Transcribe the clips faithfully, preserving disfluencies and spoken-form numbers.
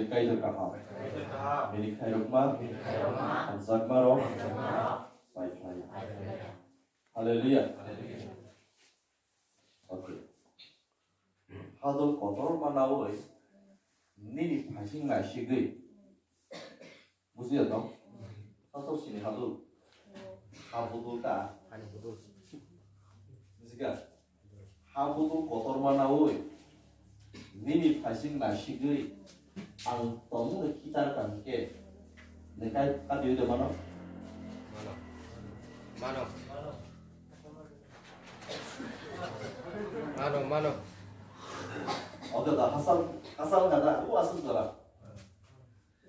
Kaitor kaham. Bini khairokma, hamjakmarok, pai khlai. Hallelujah. Okay. Hadol kotor manawi nini phaising naisigwi. Bujiya to? Kotor sini hadol. Habudul ta. Bujiya? Habudul kotor manawi nini phaising naisigwi ang tongmungno khitar kang khe. Nekai kadiyo de mano? Mano. Mano. Mano, mano. Oke da, hasal, hasal kada, u asal jora.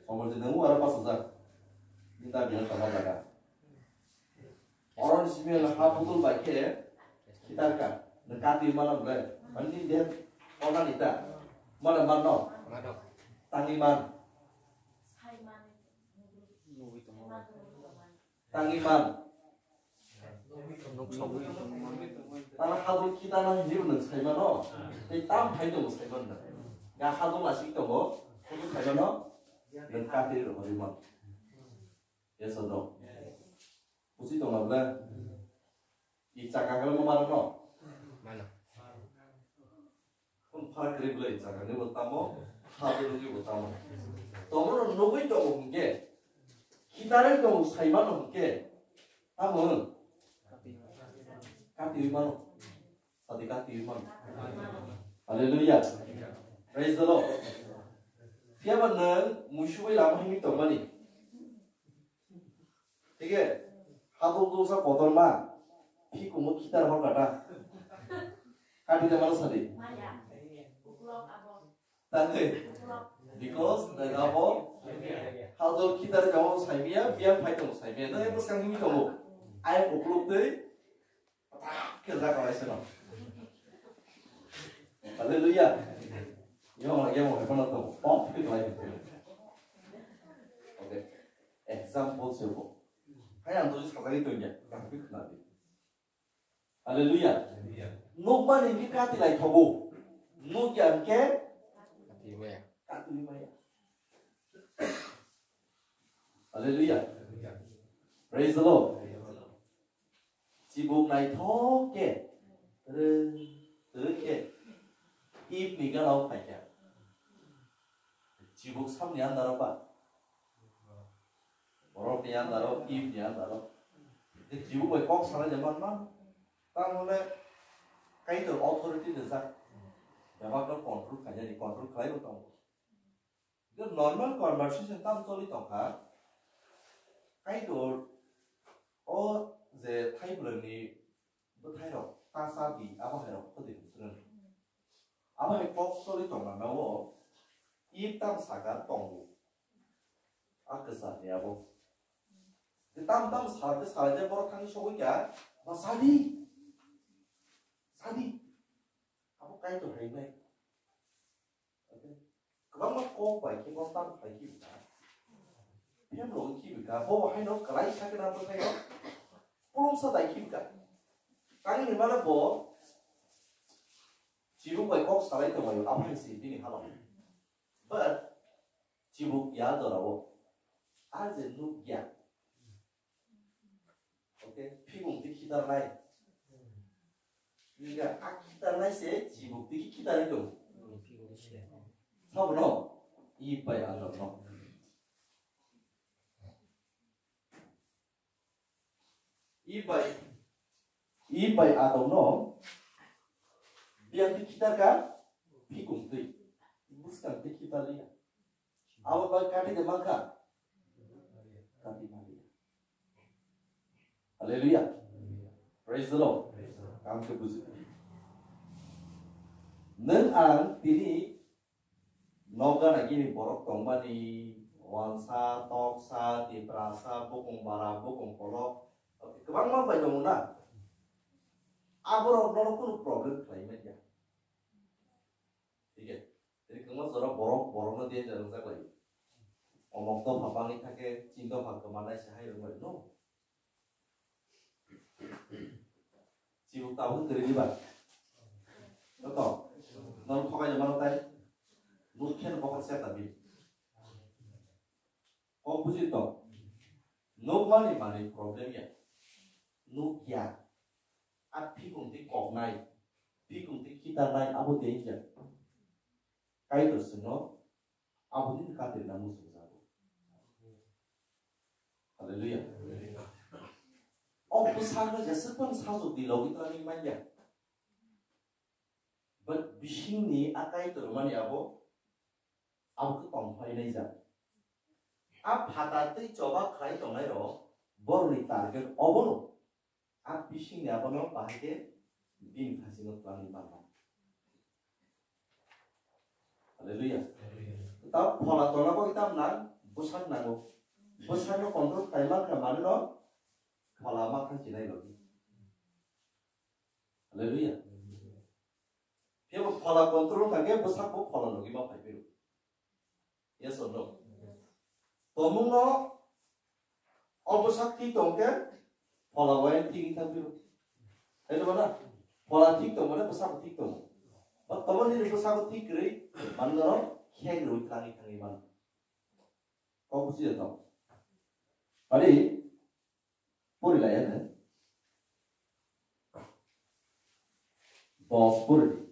Somor jene u ara pas hajar. Nita biya sama jaga. Oron simel ha putul bai khe khitar ka. Nang kati mana ble. Mani den ona nita. Mana mano. Mano. Tangi man. Tangi man. Tala hadul khitana hinwi bo nwng saimano. Tei tam phai tongo saimano. Ga hadul asik tongo. Kunu saimano. Nwng kati rwhorwi man. Yes or no? Busi tongna ble. I chaka kala no mano no. Mano. Kun phara kri ble i chaka ni bo tamo. Hadul ni bo tamo. Tomo no nugui tongo hingke. Khitare tongo saimano hingke. Tamo. Kati mano. Sadi kati man. Hallelujah. Praise the Lord. Phiya ba nwng muisugwi lama himwi tongmani. Thik he? Hadul dulsa kotorma. Phikumo khitar hor kata. Kati de mano sadi. Tangwi. Because the gabo hadul khitar gabo saimiya, biya phai tongo saimiya. Nwng ebo skang himwi tongo. Ai ukluk twi. Khe jaga lai seno. Hallelujah. Yo ma yo ma kono to pop ke lai. Okay. Example se bo. Hai ang to sajai to ya. Tapi khna di. Hallelujah. Nukmani ni kati lai thogo. Nuk ya ke? Kati maya. Kati maya. Hallelujah. Praise the Lord. Chibuk naithok khe, rw, rw khe, Eve ni gana o phaikha. Chibuk samni andaro ba? Borok ni andaro, Eve ni andaro. Je chibuk bai kok salai de man man. Tamone Kaitor authority rijak. Bebak no control khainani, control khlai bo tongo. Normal conversation tam choli tongkha. Kaitor o je thaibwlwngni bwthairok ta cha di, abo hairok khodi hwnwi. Abo hai kok choli tongmano o i tam saka tongo. A kwchar ni abo. Je tam tam salai salai je borok thangwi sogwi kha, ma sadi. Sadi. Abo Kaitor hai nai. Kwbangma kok bai khe bo tam khlai khibi kha. Phemrogwi khibi kha. Bo haino kwlai sakhe na bwthaino. Pulumsa dai khibi kha. Tangwi hwnmano bo chibuk bai kok salai tongmani abo hai se bini halo. But chibuk ya jorao. A je nuk ya. Okay, phimung twi khitarnai. Ningkha a khitarnai se chibuk twi khitarwi tongo. Sabo no? I bai Adam no. I bai, I bai Adam no. Biyang twi khitarkha, phikung twi. Bwskang twi khitarliya. Abo bai kati de mankha? Kati maliya. Hallelujah. Praise the Lord. Ang khe buji. Nwng ang tini nokgana gini borok tongmani, wansa, toksa, tiprasa, bukung bara, bukung kolok, kwbangma bai tongo na. Aborok nono kunu problem khlai manya. Thik he? Tini kwbangma jora borok borokno danger wngjak lai. Omok dopha bangwi thake, chini dopha kwmanai se hai rwngmani, no? Chibuk tabuk kwrwi diba? Joto? Norok thokai mano tai? Nuk khe bokhok se tabi. Kok buji tong. Nukmani manwi problem ya. Nukya. A phikung twi koknai, phikung twi khitarnai abo tei ya. Kaitor sino aboni katirna muchungjago. Hallelujah. O bwsakno jeswk phano sajwk di logi twlangwi manya. But bisingni a Kaitor mani abo, abo khe tongphai naijak. A phatar twi choba khlai tongnai rok borokni target obono. A bisingni abono bahai khe bini phasingo twlangwi manna. Hallelujah. Ta phola tongna bagwi tam nang, bwsak nango. Bwsakno control khlai mankha manwino phola ma thang chinai logi. Hallelujah. Phiya bo phola control wngkha khe bwsak bo phola logi ma phai phiro. Yes or no? Tomungno o bwsak thik tong khe phola bai thik wngkha phiro. Hai to na? Phola thik tong mane bwsak thik tong. Ba tomon ni bwsak thik kwrwi manno khek rwi thangwi thangwi man. Kok buji tong. Ari Pori lai ya, boss pori.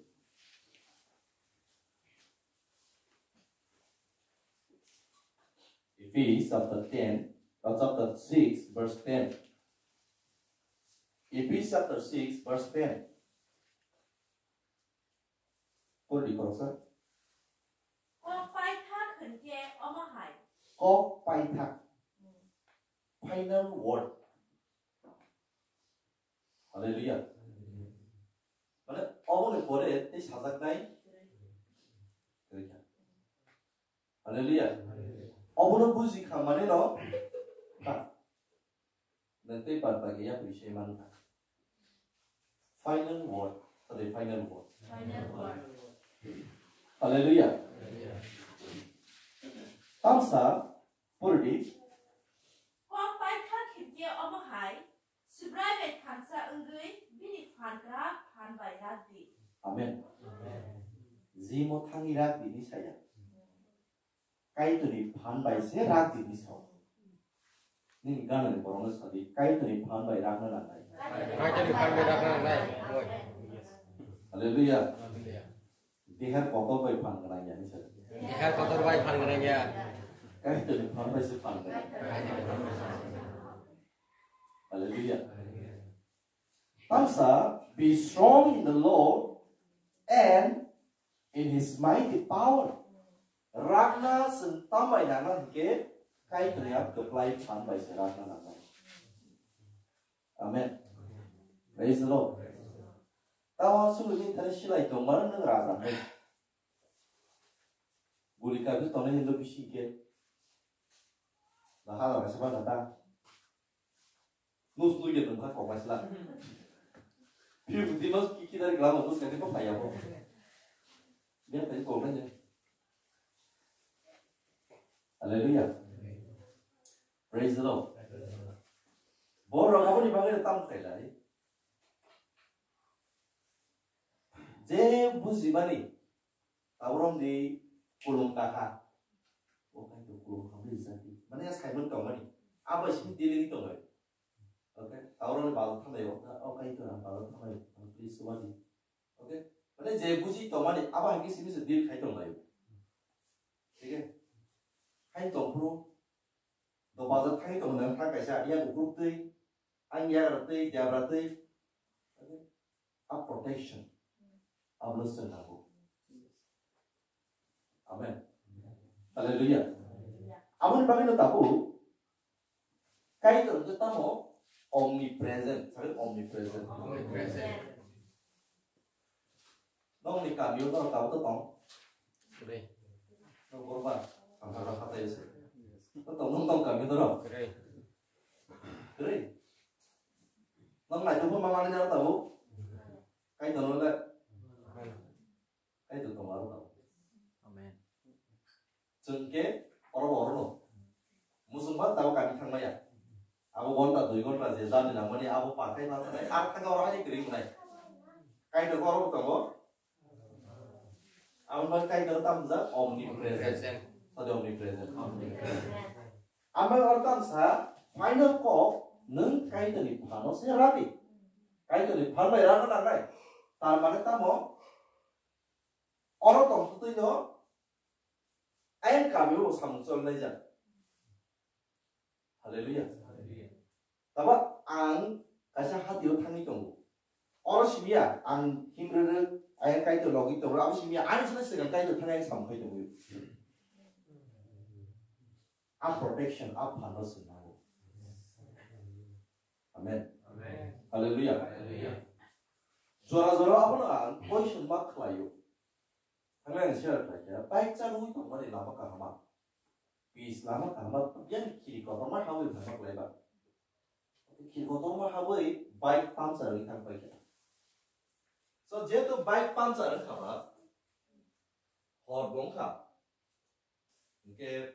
Ephesians chapter ten, uh, chapter six, verse ten. Ephesians chapter six, verse ten. Pori di koroksa. Kok paithak hwnkhe omo hai. Kok paithak. Hmm. Final word. Hallelujah. Mane, oboni pore tei sajaknai. Hallelujah. Obono buji kha mane no. Nang tei par pagi ya pui se man kha. Final word. Tade final word. Final word. Hallelujah. Tamsa purdi. Kok paithak hwnkhe omo hai, Subrai bai thansa wngwi bini phan kwrak phan bai rak di. Amen. Jimo thangwi rak di ni saya. Kaitorni phan bai se rak di ni sao. Nini ganani borokno sadi, Kaitorni phan bai rakna nangnai. Kaitorni phan bai rakna nangnai. Hallelujah. Hallelujah. Dehar kotor bai phan gwnang ya, hinsa. Dehar kotor bai phan gwnang ya. Kaitorni phan bai se phan gwnang. Hallelujah. Tamsa, be strong in the Lord and in his mighty power. Rakna chwng tambai nangna hwnkhe Kaitorni a kwplai phan bai se rakna nangnai. Amen. Praise the Lord. Tamo sulu ni thani silai tongmano nwng raja hai. Guli kabi tongnai hinlo bisi ke. Baha raja seba kata. Nus nui ke tongkha kok bai sila. Piu di mas ki kidar glam nus kani ko phaya bo. Dia tadi kok nanya. Hallelujah. Praise the Lord. Borok aboni bagwi tam khailai. Je bujimani, taborok ni kulum kaha. O kai to kulum khamri jati. Mane ya Simon tongmani. Abo sini dealing tongmani. Okay. Taborok ni bazar thanglai o. O kai to bazar thanglai. Please wadi. Okay. Mane je buji tongmani abo hai sini se deal khai tongmani. Thik hai? Hai tongphuru. Do bazar thangwi tongmani thang kaisa. Yang ukruk twi. Ang yagra twi, debra twi. Okay. A protection. Abono chwng nango. Amen. Hallelujah. Aboni bagwi no tabuk Kaitor hwnkhe tamo omnipresent, sakhe omnipresent. Omnipresent. Nokni kamio norok tabuk to tong? Kwrwi. Nokbar ba? Ang hagra hatai se. To tong, nong tong kamio norok? Kwrwi. Kwrwi. Nong naitukma mamani norok tabuk? Kaitor no le? Kaitor tong aro tong. Amen. Chwng khe oro bo oro no. Muchungma tabo kami thangmaya. Abo ghonta dui ghonta je jani nangmani abo pathai pathai ar thangka oro hai kwrwi wngnai. Kaitor oro bo tongo. Abo bai Kaitor tamjak omnipresent. Present. Sadi omnipresent. Omnipresent. Amai oro tamsa final kok nwng Kaitorni phano se radi. Kaitorni phan bai rano nangnai. Tar mane tamo oro tong twino ayang kami o samung cholnai jak. Hallelujah. Hallelujah. Taba ang kaisa hatio thangwi tongo. Oro simiya ang himrwrwk ayang Kaitor logwi tongo. Abo simiya ang sini sigang Kaitor thangwi ang samung khai tongo. A protection, a phano swngnai. Amen. Amen. Hallelujah. Hallelujah. Jora jora abono ang question mark khlaio. Thangwi ang share khlaikha, bike chalwi tongmani lama kahama. Pis lama kahama, yang khiri kotorma hawi lama khlaiba. Khiri kotorma hawi bike puncture wngwi thang paikha. So, jehetu bike puncture wngkha ba, hor bo wngkha. Hingke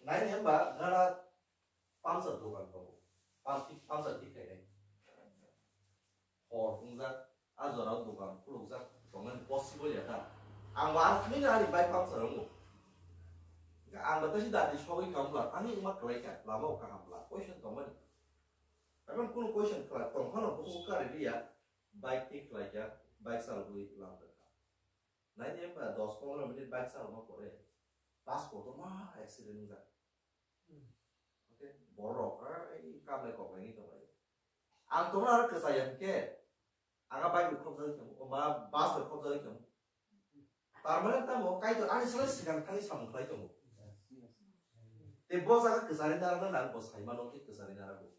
naini hwnba gana puncture dogan tongo. Pump-, puncture thik khainai. Hor wngjak, a jora dogan khulukjak tongmani possible ya ta. Ang bo ar thani ani bike puncture wngo. Hingke ang bo tei dati sogwi kha wngla, ani wngma kwlai kha, lama o kaham bwla, question tongmani. Emon kunu question khlai tong phano bukugo kari liya, bike thik khlai kha, bike chalogwi lam rwkha. Naidi hwnba dos pondro minute bike chalokma pore bus kotorma accident wngjak. Hmm. Okay, borok, ah, ei kablai koklai wngwi tonglaio. Ang tongna aro kwchaya hwnkhe, aga bike rok khopjagwi tongmung, ma bus rok khopjagwi tongmung. Tar mane tamo Kaitor ani salai swkang thangwi samung khlai tongo. Tei bo jaga kwchari narwkna nang bo sai mano khe kwchari narwgo.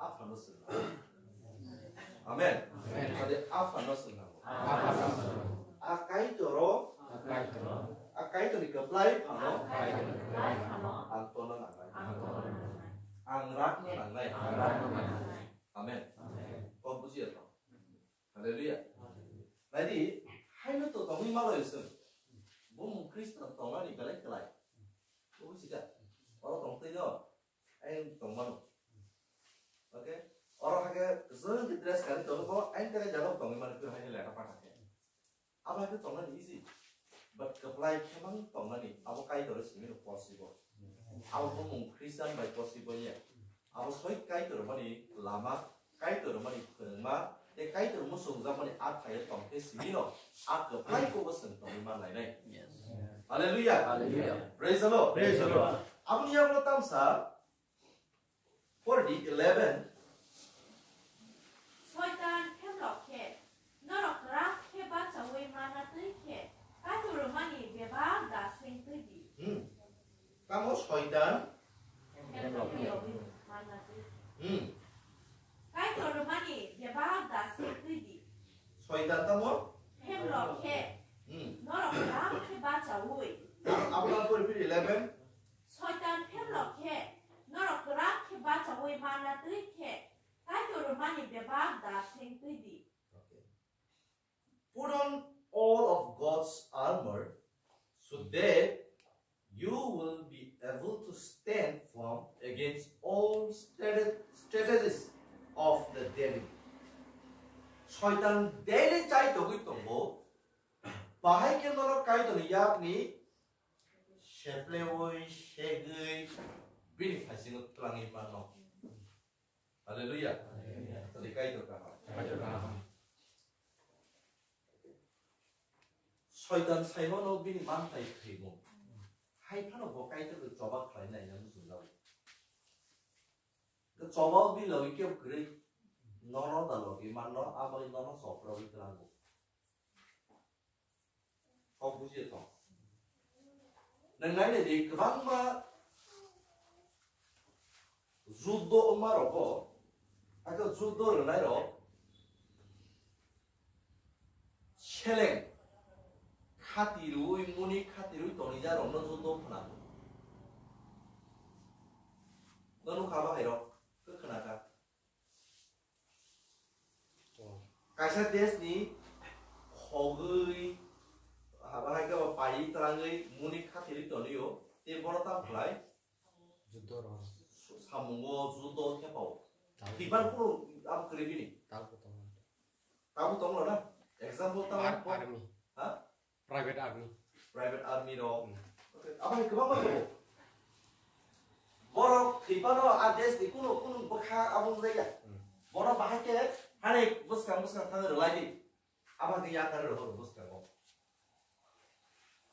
Aphano swng. Amen. Amen. Ade aphano swng nango. Aphano swng. A Kaitoro, a Kaitorni kwplai phano ang tongna nangnai. Ang rakna nangnai. Amen. Kok bujiya to? Hallelujah. Naidi, haino to tongwi malai se. Bo mung Khristan tongmani belai kwlai. Bo bujiya. Oro tongtwi no. Ayang tongmano. Okay? Oro hake kwchwng khe dress kari tongo bo, ayang khe jagao tongwi mano, khe haino lekha patha khe. Abo hake tongnani easy. But kwplai khe mang tongnani, abo Kaitor simi no possible. Abo bo mung Christian bai possible ya. Abo soi Kaitor mani lama, Kaitor mani phwrwngma, tei Kaitor muchungjakmani a thaio tongkhe simi no, a kwplai kobo chwng tongwi man lainai. Yes. Hallelujah. Hallelujah. Praise the Lord. Praise the Lord. Aboni yagulo tamsa, for the eleven. Soitan phemlok khe, norok kwrak khe bachaui manna twi khe, Kaitor rwmani bebak da seng twi di. Hmm. Tamo Soitan? Phemlok khe. Hmm. Kaitor rwmani bebak da seng twi di. Soitan tamo? Phemlok khe. Hmm. Norok kwrak khe bachaui. Abo, abo pori pori eleven. Soitan phemlok khe, norok kwrak khe bachaui manna twi khe, Kaitor rwmani bebak da seng twi di. Okay. Put on all of God's armor so that you will be able to stand firm against all strate-, strategies of the devil. Soitan daily chai togwi tongo, bahai khe norok Kaitorni yakni Sepleui, segui, bini phaisingo twlangwi mano. Hallelujah. Hallelujah. Tadi Kaitor kaham. Kaitor kaham. Soitan saimano bini manthai thwimung. Hai phano bo Kaitorno choba khlai naina muchungjago. Choba bini logi kebo kwrwi nono da logi manno, aboni nono choprogwi twlango. Kok bujiya tong. Nang nai nai di kwbangma juddo wngma rogo, hakhe juddo rwnai rok seleng khati rwi, muni khati rwi tonijak rokno juddo phwnango. No nukha bahai rok, khe khna kha. Kaisa desh ni khogwi, abo hai khe bo paiwi twlangwi muni khatirwi tonwi o, tei bono tamo khlai? Juddo rw. Samungo juddo khe pao. Tabuk. Thikmani phuru abo kwrwi bini. Tabuk tongo. Tabuk tongo na? Example tamo? Ar-, army. Ha? Private army. Private army rok. Hmm. Aboni kwbangma tongo. Borok thwipano a desh ni kunu, kunu bwkha abo wng jaya. Bono bahai khe hani bwskang, bwskang thangwi rwlai di. Abo khe yakar rw bwskango.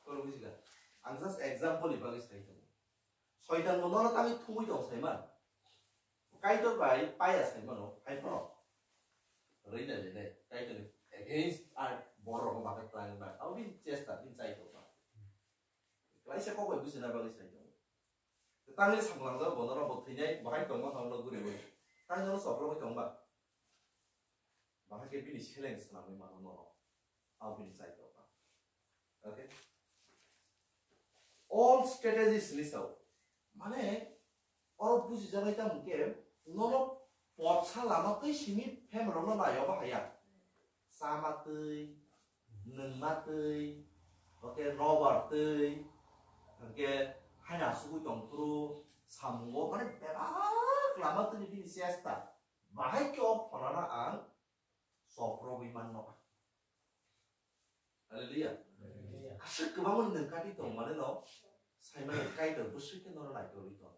Kono bujikha? Ang just example ni bagwi sai tongo. Soitan bo nono tangwi thumwi tong saiman. Kaitor bai paya saimano, hai phano. Rwina lene, Kaitor ni against ar borok rok bakai khlai ba. Abo bini chesta, bini chai tong ba. Klaisa kok bai bujina bagwi sai tongo. Tangwi samlangjak bo nono bo thwinai, bahai tongma hamno guriwi. Tangwi nono soprogwi tong ba. Bahai khe bini seleng swnamwi mano nono. Abo bini chai tong ba. Okay? All strategies ni sao. Mane, oro bujijaknai tamo khe, nono potsa lama twi simi family rokno naio ba haya. Chama twi, nwngma twi, okay, nobar twi, hwnkhe haino asugwi tong phuru samungo, mane, bebak lama twi bini chesta. Bahai khe o phonano ang soprogwi manno. Hallelujah. Hallelujah. Aswk kwbangma nwng kati tong mane no, saimano Kaitor bwswk khe nono naikolwi tong.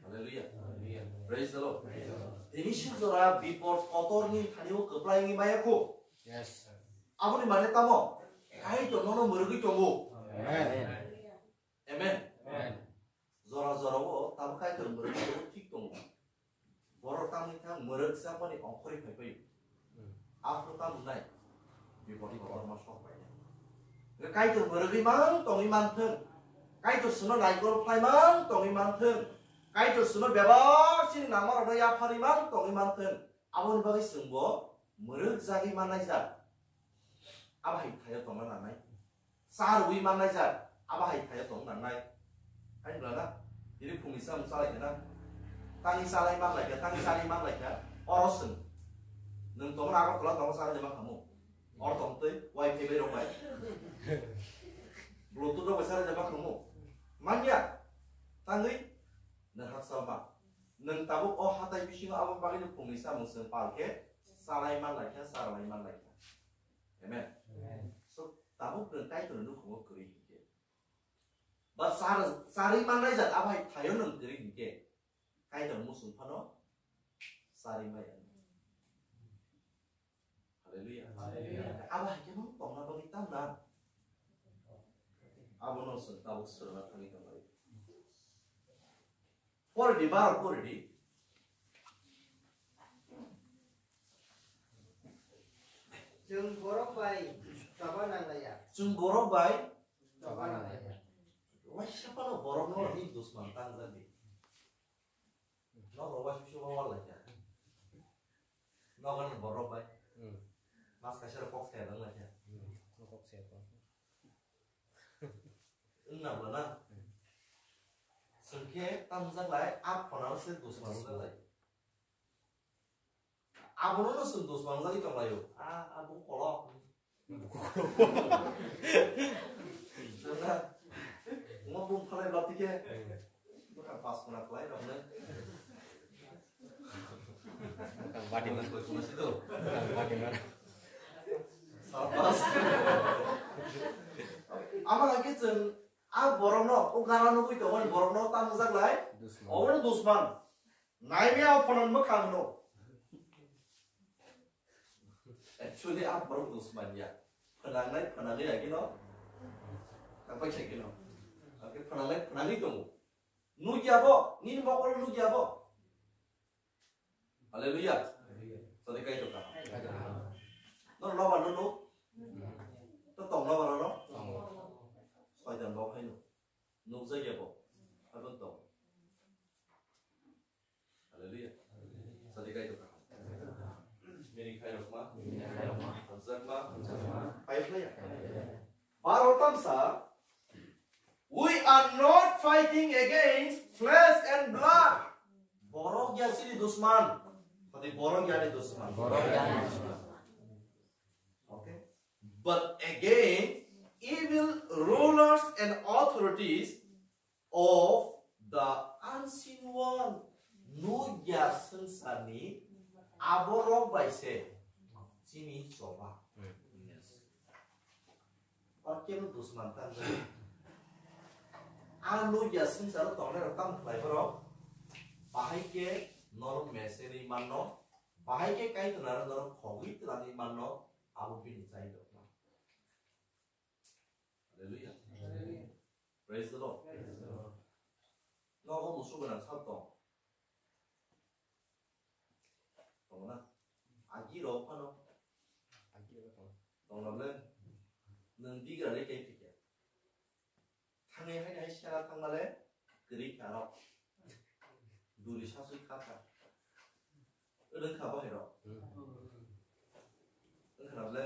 Hallelujah. Hallelujah. Praise the Lord. Praise the Lord. Tini suk jora bipod kotorni thani o kwplai wngwi maya kho. Yes. Aboni mane tamo? Kaitor nono mwrwgwi tongo. Amen. Amen. Amen. Jora jora o tamo Kaitor mwrwk thik tongo. Borok tamni thang mwrwk chapmani ongkhorwi phai phai. Hmm. Aphuru tamo nai? Bipod kotorma sok pai nai. Kaitor mwrwgwi mang tongwi manthwng. Kaitor sino naikol phlai mang tongwi manthwng. Kaitor sino bebak chini nangmarokno yapharwi mang tongwi manthwng. Aboni bagwi chwngbo mwrwk jagwi mannai jak. Abo hai thaio tongna nangnai. Cha rwui mannai jak, abo hai thaio tong nangnai. Hai wngla na? Tini phungni chamung chalai khe na? Tangwi chalai manlai khe, tangwi chalai manlai khe, oro chwng. Nwng tongna Agartala tongo chalai de ma khamu. Oro tong twi, wifi bai rok bai. Bluetooth rok bai chalai de ma khamu. Manya, tangwi nwng hakchal ma. Nwng tabuk o hatai bisingo abo bagwi no phungni chamung chwng pal khe, chalai manlai khe, cha rwlai manlai khe. Amen. Amen. So, tabuk nwng Kaitor nukhumo kwrwi hinkhe. Ba char-, charwi mannai jat abo hai thaio nwng kwrwi hinkhe. Kaitor muchung phano charwi maya. Hallelujah. Hallelujah. Abo hai khe nwng tongna bagwi tamna. Abono chwng tabuk swrwngna thangwi tonglai. Pori di, baro pori di. Chwng borok bai choba nanglaiya. Chwng borok bai choba nanglaiya. Waisa phano borokno ni dusman tangjak di. Nogo waisa waisa wal laikha. Nogo ni borok bai. Hmm. Mas kaisa rok kok saya dang laikha. Hmm. Kok saya dang. Wngna bwla na? Chwng khe tamjak lai, a phonano se dusman wngjaklai. Abono no chwng dusman wngjakgwi tonglaio. A, a bung kolok. Chwngna, omo bung phalai bwla tike. Bwkha pas khuna khlai roknai. Bati man. Koi khuna si do. Bati man. Sapas. Ama lagi chwng a borokno, o gana nugwi tongmani borokno tamjak lai. Dusman. Obono dusman. Naimya o phonan mwkhang no. Actually, a borok dusman ya. Phnangnai, phnangwi ya kino. Kapai sa kino. Oke, phnangnai, phnangwi tongo. Nugya bo, nini mokol nugya bo. Hallelujah. Tadi kai to ka. No, no, no, no. To tong no, no, no. Soitan bo hai no. Nukjagya bo. Abon tong. Hallelujah. Sadi kai to kaham. Mini khai rok ma. Hamjak ma. Pai phlaya. Baro tamsa. We are not fighting against flesh and blood. Borok ya sini dusman. Tadi borok ya ni dusman. Borok ya ni dusman. Okay. But against evil rulers and authorities of the unseen world. Nugya swngcharni aborok bai se chini choba. Yes. Oro Kebo dusman tang jani. A logia swngcharo tongnai rok tamo khlai borok. Bahai khe norok meseni manno. Bahai khe Kaitor aro norok khogwi twlangwi manno. Abo bini chai tongma. Hallelujah. Praise the Lord. Nogo musuk gwnang sal tong. Tongna. Agi rok phano. Agi rok tong. Tongna ble. Nwng digra le kai tikya. Thangwi hai hai sera thangmale kwrwi kha rok. Duri sasui kha kha. Wng kha bo hai rok. Wng kha na ble.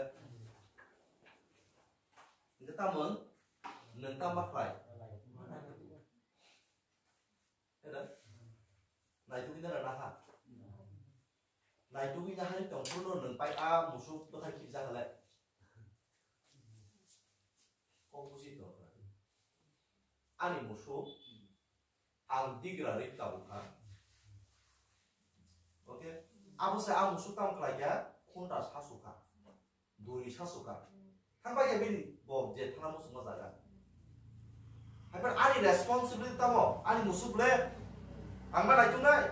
Hingke tamo nwng tamo khlai. Heda. Naitugwi na na ha. Naitugwi na ha ni tongphuru no nwng pai a musuk bwthai khibja kha le. Kok buji tong kha. Ani musuk ang digra ri tabuk kha. Okay? Abo se ang musuk tamo khlai kha, khunda sasu kha. Duri sasu kha. Thang bai kha bini bo je thana musuk ma jaga. Hai phan ani responsibility tamo, ani musuk le ang ma naituk nai.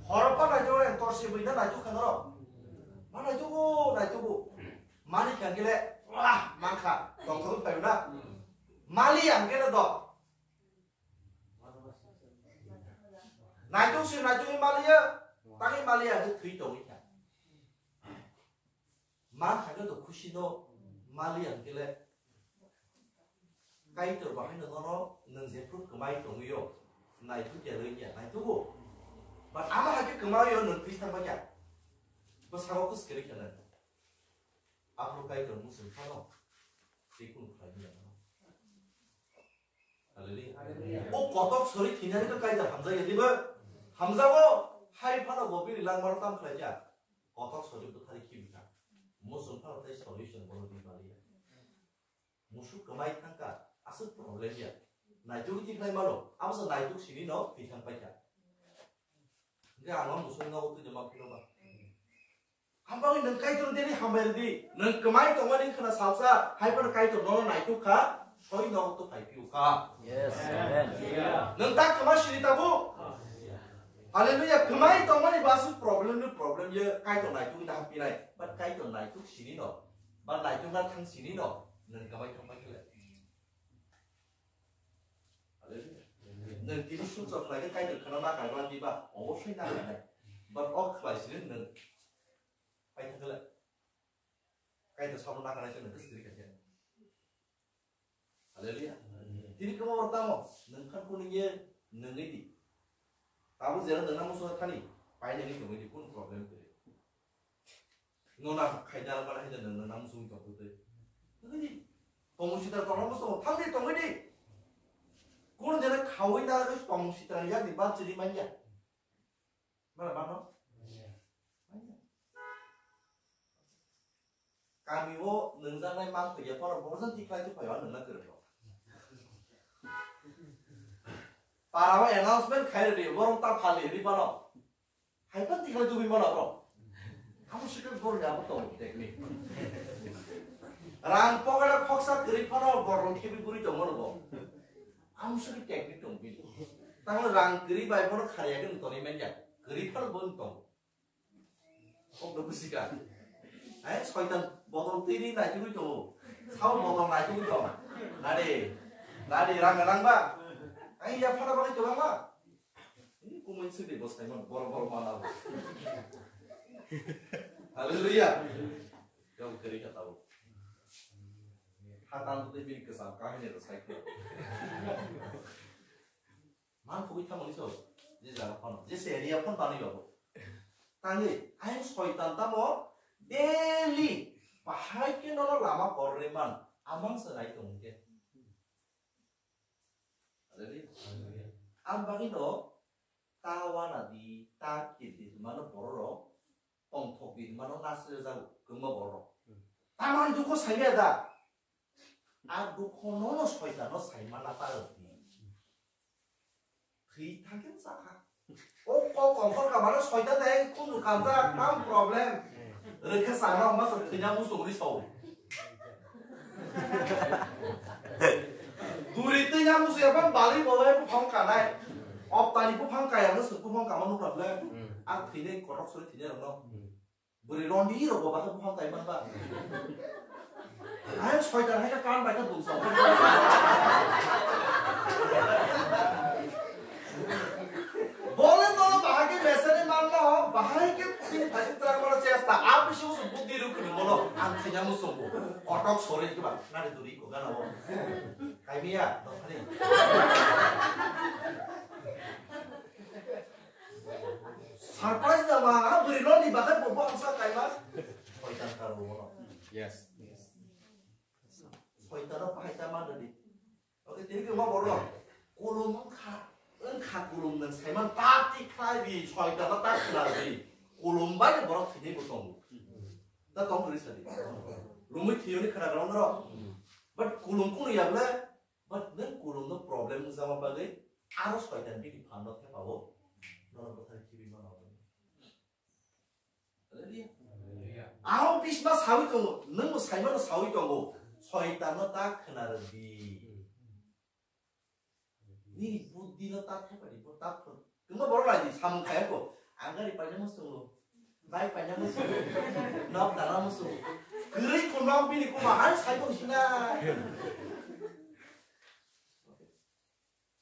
Horo pa naituk nai, torsi bui na naituk kha norok. Ma naitugo, naitugo. Mani kha gele, wah, man kha. Tong thok phayo na. Mali ang gele do. Naituk si naituk mali ya. Tangi mali ya, thwi tong kha. Man kha to khusi no mali ang gele. Kaitor bahai no nono nwng jephru kwmai tongwi o, naituk ya rwngya, naitugo. But ama hai khe kwmai o nwng Khristan ba kya? Bo sago kus kere kya nai. Aphuru Kaitor musung phano tei kunu khlai ya. Hallelujah. Hallelujah. O kotok sori thinani to Kaitor hamjak ya dibo. Hamjago hai phano bo bini langmaro tam khlai kya. Kotok sori bwthari khibi kha. Musung phano tei solution bono di mali ya. Musuk kwmai thangkha, aswk problem ya. Naituk ti khlai mano, abo se naituk sini no thwi thang paikha. Hingke ang o musuk no twi ma phino ba. Hampagwi nwng Kaitor dini hambai rwdi, nwng kwmai tongmani khna salsa, hai phano Kaitor nono naituk kha, soi no to phai phiu kha. Yes, amen. Nwng ta kwma sini tabuk? Hallelujah, kwmai tongmani bo aswk problem ni problem ye, Kaitor naituk da hampinai, but Kaitor naituk sini no. Ba naitukna thang sini no, nwng kwmai thang pai khe le. Hallelujah. Nwng tini sumsok khlai khe Kaitor khna na kaiba di ba, obosoi na khainai. But o khlai sini nwng pai thang khe le. Kaitor sabo na khainai se nwng khe siri kha khe. Hallelujah. Tini kwma oro tamo, nwng khan kunu ye nwngwi di. Tabuk jera nwng nang muchung thani, painani tongwi di, kunu problem kwrwi. Nona khaina mane haida nwng nang muchung tongwi twi. Nwngwi di. Tongmung sitra tongna muchung, thangwi tongwi di. Kunu jera khawi na tongmung sitra ni yak di ba chiri manya. Mara mano? Manya. Kami o nwngjaknai mang thwkya phano borokjak tikhlai tongphai o nwngna kwrwng rok. Para o announcement khai rwdi, borok ta phali rwi phano. Hai phano tikhlai tubui mano borok. Amo swkang borok ni abo tongo technique. Rang pocket o khoksa kwrwi phano borok khibwi bwrwi tongmano bo. Amo swkang technique tong bini. Tamo rang kwrwi bai bono khariya khe tonwi manya. Kwrwi phano bo tong. Kok do bwsika. Hai soitan bodol twi ri naitugwi tongo. Sao bodol naitugwi tong. Nadi. Nadi rang rang ba. Ai ya phana bagwi tong ma. Ini kumui sidi bo saiman boro boro mana bo. Hallelujah. Kau keri kata bo. Hatan tu tebin kesam kahini ro sai. Man pugui thamoni so, je jaga phano, je se area phano tani yogo. Tangwi, ayang soitan tamo daily bahai khe nono lama korre man, amang se nai tong khe. Hallelujah. Ang bagwi no ta wana di, ta kir di, mano borok rok tongthok di, mano nasre jago, kwma borok rok. Taman dukho saimaya da. A dukho nono soitano saimana ta rwdi. Thwi thangkhe chakha. O kok kongkhor kamano soitan dai khunju kamjak tam problem. Rwkhe chana hwnba se thwina muchungri sao. Musu ya bang bali bo bai buphang kanai. Optani buphang kaya no suk buphang kama nukra ble. Hmm. Ang thwinai kotok suri thwinai rokno. Hmm. Bwrwi rondi rok bo bakhe buphang kai manba. Ang soitan hai ka kan bai ka dum sa. Bole bole bahai ke mesene manma ho, bahai ke sini thajin tra kono chesta. Api si usu buddhi ruk ni mono ang thwinai musu bo. Kotok suri ke ba nari duri ko gana bo. Kaimiya, dokhani. Surprise da ba, ha, bwrwi no ni bakhai bo, bo hamsa kaima. Soitan karo bono. Yes. Soitan no pahaisa man di. Oke, tini ke ma borno. Kolom wngkha, wngkha kolom nang saiman party khlai bi, soitan no tak khna di. Kolom bai borok thini bo tongo. Da tong kri sadi. Lumui thiyoni khna rong ro. But kolom kunu ya ble, but nang kolom no problem wngjakma bagwi aro soitan bini phan no thepao. Nono bwthar khibi mano. Hallelujah. Hallelujah. Ahok bisma sawi tongo, nang bo saimano sawi tongo. Soitan no tak khna rw di. Nini buddhi no tak khepadi, bo tak phun. Tungma borok lai di, samung khaya ko. Ang gari paina musungo. Bike paina musungo. Nok dana musungo. Kwrwi ko nok bini ko ma hai sai tong sina.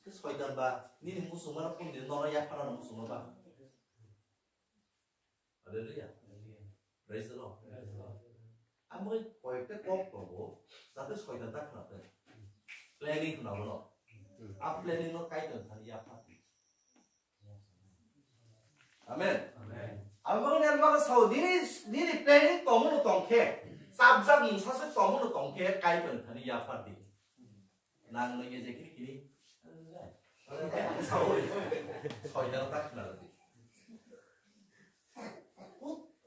Ke soitan ba, nini musung mana pun di nono ya phana musung ba. Hallelujah. Praise the Lord. Praise the Lord. Amo koyekta kok tongo, jate soitan ta khna te. Planning khna bono. A planning no kaitor thani ya pha. Amen. Amen. Amo ne ma sao nini, nini planning tongo no tongkhe, sabjak mungsa se tongo no tongkhe, kaitor thani ya pha di. Nang nung ye je kiri kiri. Sawi. Soitan tak khna di.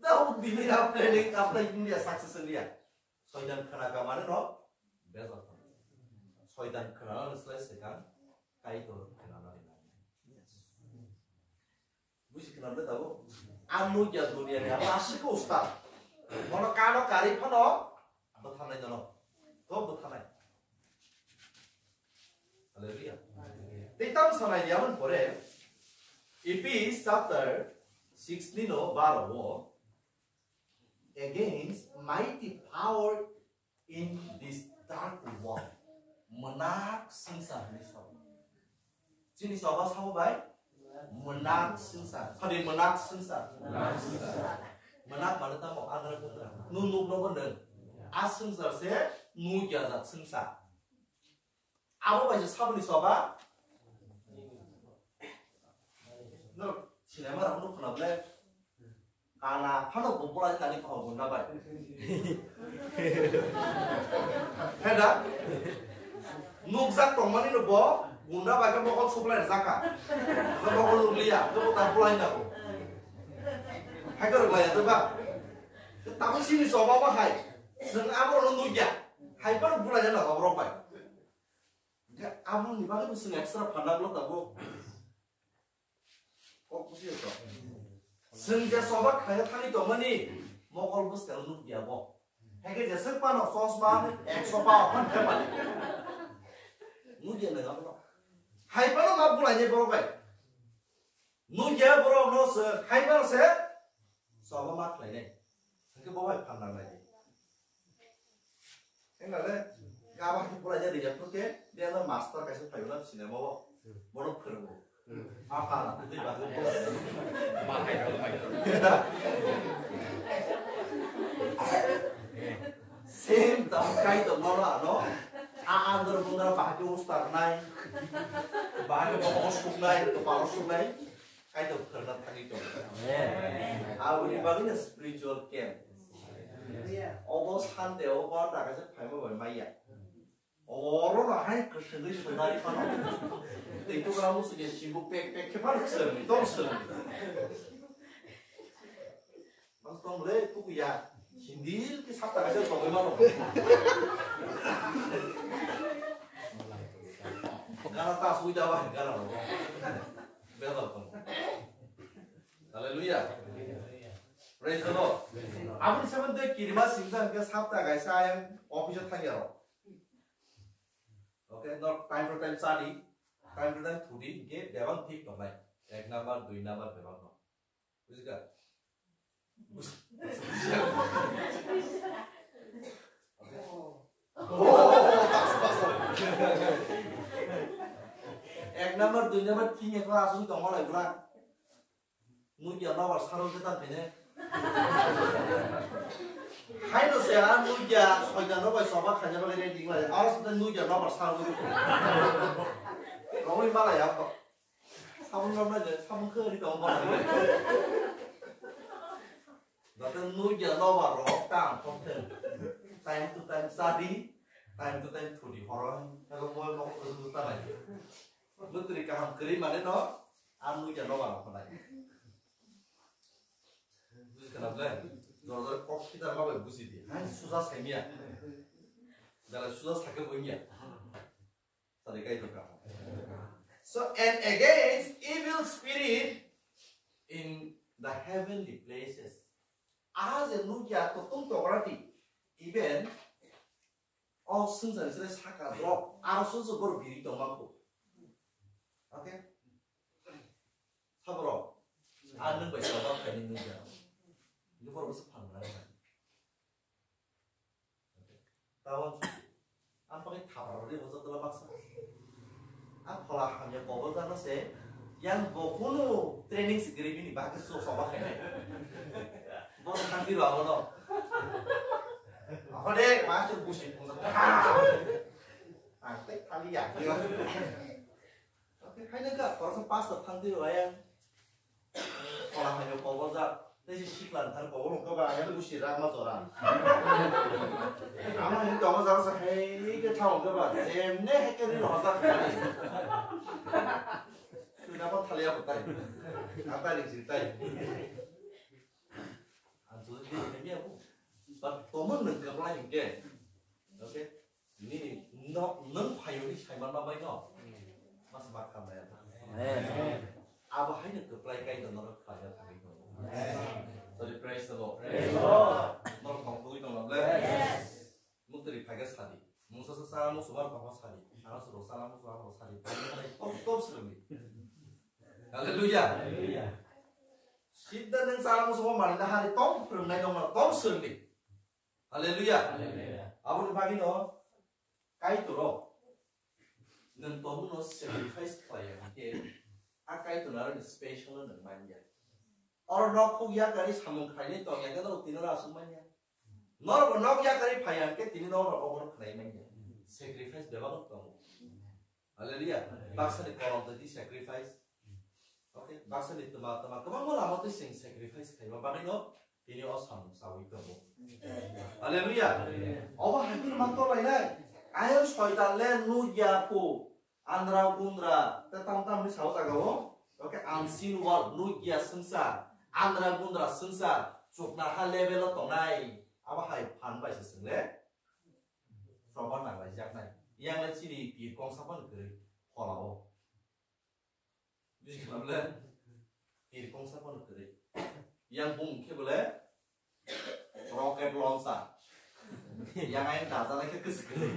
Udah bini apa planning apa India success India. Soitan khna kamane no. Bezal. Soitan khna no selai sekan. Kaitor khna no. Buji khna bwle tabuk. Ang nukya dunia ni abo aswk ustad. Mono kano kari phano bwtharnai nono. To bwtharnai. Hallelujah. Tei tamo sanai di amon pore. Ephes chapter six ni no baro wo. Against mighty power in this dark world. Mwnakha swngchar hinwi sao. Chini choba sabo bai? Mwnakha swngchar. Sadi mwnakha swngchar. Mwnakha mane tamo agra kutra. Nung nukno bo nwng. A swngchar se nukya jak swngchar. Abo bai se saboni choba. No, sinema rok no khna ble. Kana phano bo bolai nani kho gunda bai. Heda? Nukjak tongmani no bo gunda bai khe mokol suklai rwjak kha. Bo mokol nukliya, bo ta bolai na bo. Hai khe rwlaiya to ba. Tamo sini choba ba hai. Chwng abo no nukya. Hai phano bolai na ba borok bai. Hingke aboni bagwi bo chwng extra phanda bwlok tabuk. Kok bujiyo to. Chwng je choba khlaiya thani tongmani mokol bwskang nukya bo. Hingke jeswk phano chosma ekso pa okhon khe pali. Nukya nang abono. Hai phano ma bulainai borok bai. Nukya borok no chwng hai phano se choba ma khlainai. Hingke bo bai phan nang lai di. Enga le, gaba ki pura jadi ya, oke? Dia no master kaisa phayo na sinema o. Bono phwrwngo. Apa na, tei ba. Bahai, bahai. Same ta kai to mala no. A andar bundar bahai ko ustar nai. Bahai ko suk nai, to palo suk nai. Kaitor pherna thangwi tongo. Amen. Aboni bagwino spiritual camp. Hallelujah. Obo Sunday o bar daga se phaima bai maya. Oro no hai kwswngwi sunari phano. Tei to gra musu je sibu pek pek khe phano kwswrwngwi tong swrwngwi. Mas tong le kuku ya. Sindil ki sapta kaisa tongwi mano. Gana ta sui da ba gana ro. Bebal tong. Hallelujah. Praise the Lord. Aboni seven day kirima singsa hingke sapta kaisa ayang office o thangya ro. Okay, no time to time chadi, time to time thudi, ge bebang thik tongnai. Ek number, dui number bebang no. Bujikha? Ek number, dui number, tin ekla aswk tongma lai bwla. Nugya nobar saro khe ta phene. Haino se a nugya soita nobai soba khaina bagwi ready lai. Aro se nugya nobar saro. Romwi malai ya. Sabun romna je, sabun khe ri tong ba. Jate nugya nobar rok ta ang thok the. Time to time chadi, time to time thudi horo. Ego moi mok kusu ta lai. Mutri kaham kwrwi mane no, ang nugya nobar rok lai. Buji khana ble, jora jora kok khitar ma bai buji di. Hai suja saimya. Jara suja sakhe bunya. Sadi kai to ka. So, and against evil spirit in the heavenly places. Aha je nugya to tung to grati. Even o sungsani sile saka drop. Aro sunsu bor biri to mako. Okay? Sabro. Ang nung bai sabak khaini nugya. Ini bor basa phan mana. Tawon susi. Ang pakai thapar rodi hosa tula baksa. Ang phola hamya kobol jana se. Yang bo kunu training se giri bini bakhe so soba khainai. Bo thanti ro abono. Ahode masuk busi pungsa. Ang tek thali ya. Okay, hai nang ka, koroksa pastor thang twi rwlai ang. Phola hai no kobol jak, tei si sikla thar kobol hwnkhe ba, ayang busi rak ma jora. Ama hai kobol jak sa hai ke thang hwnkhe ba, jemne hai ke ri rwjak. Sui na pa thali ya tai. Apa ri si tai. Ang jodi di hai ya bu. But tomon nang ka lai ke. Okay. Nini no, nwng phaiyogwi saimanma bai no? Mas ma khamnai. Amen. Abo haino kwplai Kaitor norok khlaina thangwi tongo. Amen. Sorry, praise the Lord. Praise the Lord. Norok tongthogwi tongna ble? Yes. Muktwiri phaikhe sadi. Mungsa sa sa musubar papa sadi. Ano suru sala musubar papa sadi. Phaikhe sadi. Tom, tom swrwngdi. Hallelujah. Hallelujah. Sidda nwng sala musubar manina hari tom phwrwngnai nongno tom swrwngdi. Hallelujah. Hallelujah. Aboni bagwi no Kaitor o nwng tongmano sacrifice khlai ya hwnkhe a Kaitor no aroni special no nwng man ya. Oro nok huk ya kari samung khainai tong ya khe norok tini oro aswk man ya. Norok nok ya kari phai ya hwnkhe tini norok obo no khnai man ya. Sacrifice bebak no tongo. Hallelujah. Baksa ni kolom twi sacrifice. Okay, baksa ni twma twma kwbangma lama twi chwng sacrifice khaima bagwi no tini o samung chawi tongo. Hallelujah. Obo hai kheno ma tolainai. Ayang soitan le nugya phu, andra gundra, te tam tam ni sao jaga o. Okay, unseen world, nugya swngchar, andra gundra swngchar, chukna ha level o tongnai. Abo hai phan bai se chwng le. Soba nang lai jak nai. Yang le chini pir kongsa phano kwrwi phola o. Buji khna bole? Pir kongsa phano kwrwi. Yang bung khe bole rocket launcher. Yang ayang dajanai khe kwswk kwrwi.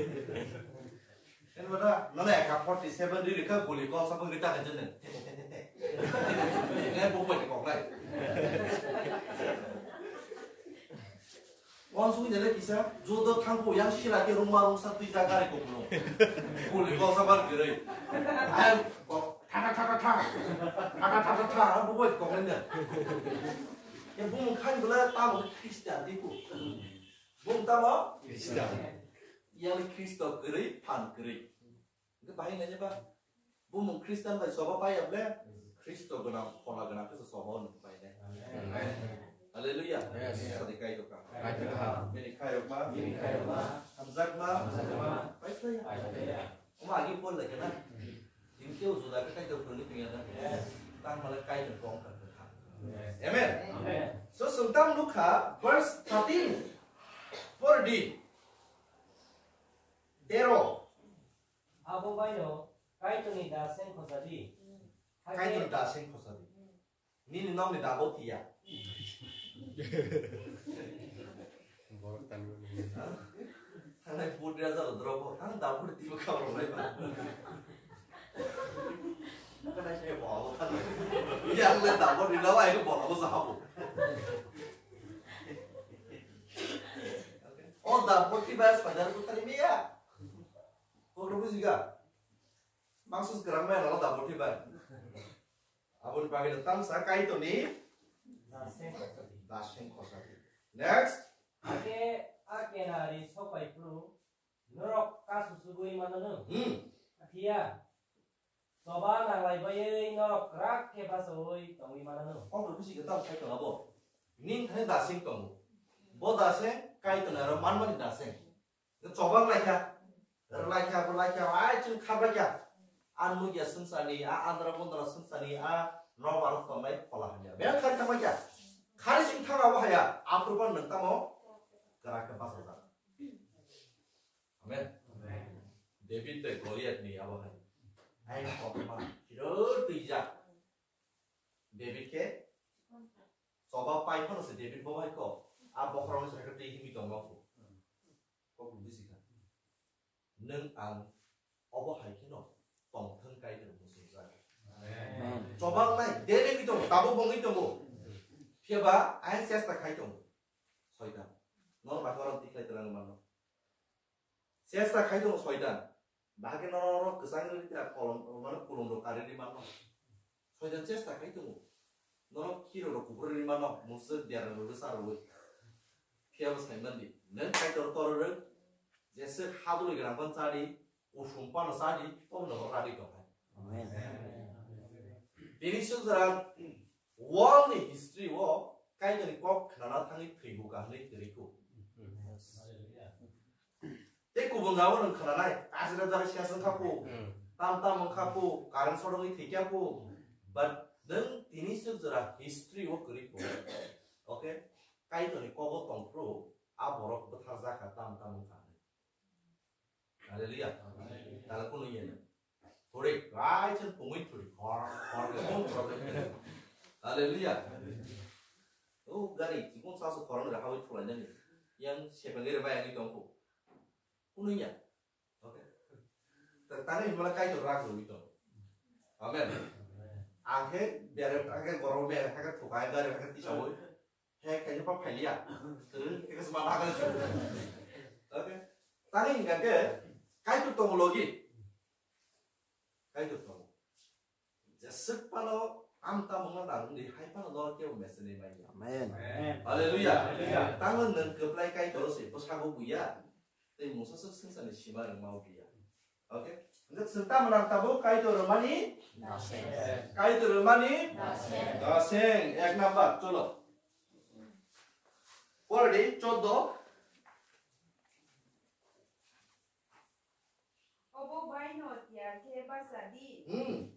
Eno bada, nono A K forty seven ri rikha guli kongsa phano rita khe jene. Te, te, te, te, te. Nai bo bai kok lai. Wansugwi nele kisa, judo thangkho yang sila khe rungma rungsa twi ja gari kokno. Kuli kosa bar giri. Ayang kok, tha, tha, tha, tha, tha. Tha, tha, tha, tha, tha, ang bubo kok nanya. Ya bumung khan bula tamo Christian diku. Bumung tamo? Christian. Yang Kristo giri, phan giri. Hingke bahai nai ba? Bumung Christian bai soba pai ya ble? Kristo gwnang, phola gwnang khe soba o nung pai nai. Amen. Hallelujah. Yes. Sadi kai to ka. Kai to ka. Bini khai rok ma. Bini khai rok ma. Hamjak ma. Hamjak ma. Pai khlai ya. Pai khlai ya. Oma agi pol lagi na. Din keu juda ke kai to pun ni pinga na. Yes. Tang mala kai to kong ka ka. Yes. Amen. Amen. So sung tam lukha verse thirteen. Four D. Tero. Abo baino Kaitorni da seng khosadi. Hakhe Kaitor da seng khosadi. Nini nokni da bo tiya. Borok tanwi. Thangnai vote rwjak rok bo, ang da vote twibo khabrok lai ba. Kana se bo abo thangnai. Yang le da vote rwla ai bo abo sa bo. O da vote twiba sadar ko thani meya. Ko ro bujiga. Mangsus gerang maya no da vote twiba. Aboni bagwi no tamsa Kaitorni Daseng khosadi. Next. Ake, ake nari sopai phuru norok kasu sugui manano. Hmm. Phiya choba nanglai baiwi norok kwrak khe bachaui tongwi manano. Obo bisi ke tam sai tongo bo. Ning thani daseng tongo. Bo daseng Kaitorni aro manmani daseng. Chobang laikha, laikha, bo laikha, ai chwng kha baikha. An mugya swngchani, a andra bondra swngchani, a nobar tongnai phola hamya. Beng khari thang baikha. Khari sing thang abo haya, aphuru ban nang tamo kara khe bachajak. Amen. David bai Goliath ni abo hai. Ai kokma, chiro twijak. David khe choba pai phano se David bo hai ko. A bokhorok ni sakhe twi himi tongma ko. Kok bisi kha. Nwng ang obo hai kheno tongthwng Kaitor muchungjak. Amen. Chobang nai, dere wngwi tongo, tabuk bo wngwi tongo. Phiya ba ayang chesta khai tongo. Soitan. Nor ba korom tikhlai twlang mano. Chesta khai tongo soitan. Bahai khe noro oro kwchang rwgwi ta kolom, mano kolom rok kari rwi mano. Soitan chesta khai tongo. Nono khiro rok kubur rwi mano, musuk dera rok sa rwi. Phiya bo sai mandi. Nwng Kaitor tor rwk, jese habului gwnang phan chadi, kusum pano chadi, obo nogo ragwi tong hai. Amen. Bini sujra world ni history o Kaitor ni kok khnana thangwi thwibu ka hwnwi kwrwi kho. Tei kubun jabo nwng khnanai, kajira jara siya song kha phu, tam tam wng kha phu, current short wngwi thwi kya phu, but nwng tini se jora history o kwrwi phu. Okay? Kaitorni kogo tong phuru, a borok bwthar jakha tam tam wng kha. Hallelujah. Tala kunu yena. Hore, rai chen pungwi thuri, khor, khor ke mon problem. Hallelujah. O gari, chikon sasu khorang rahawi thulai nani. Yang sepengere bayangwi tong phu. Kunuya. Okay. Tani himla Kaitor rak rwi tong. Amen. Angke bere angke gorong bere hake thukai gari hake tisawi. He kaisa pa phailiya. Terus kita semua nakal. Okay. Tani hingga ke Kaitor tong logi. Kaitor tong. Jeswk pano amta mungna nangdi hai pano dor kebo mesene mai. Amen. Hallelujah. Hallelujah. Tango nang keplai Kaitor se posago buya. Tei mungsa swk swngsa ni sima rwng mau biya. Okay? Hingke swng tamo nang tabuk Kaitor rwmani? Daseng. Kaitor rwmani? Daseng. Daseng. Ek number, cholo. Pore di, choddo. Obo bai no tiya khe basa di. Hmm.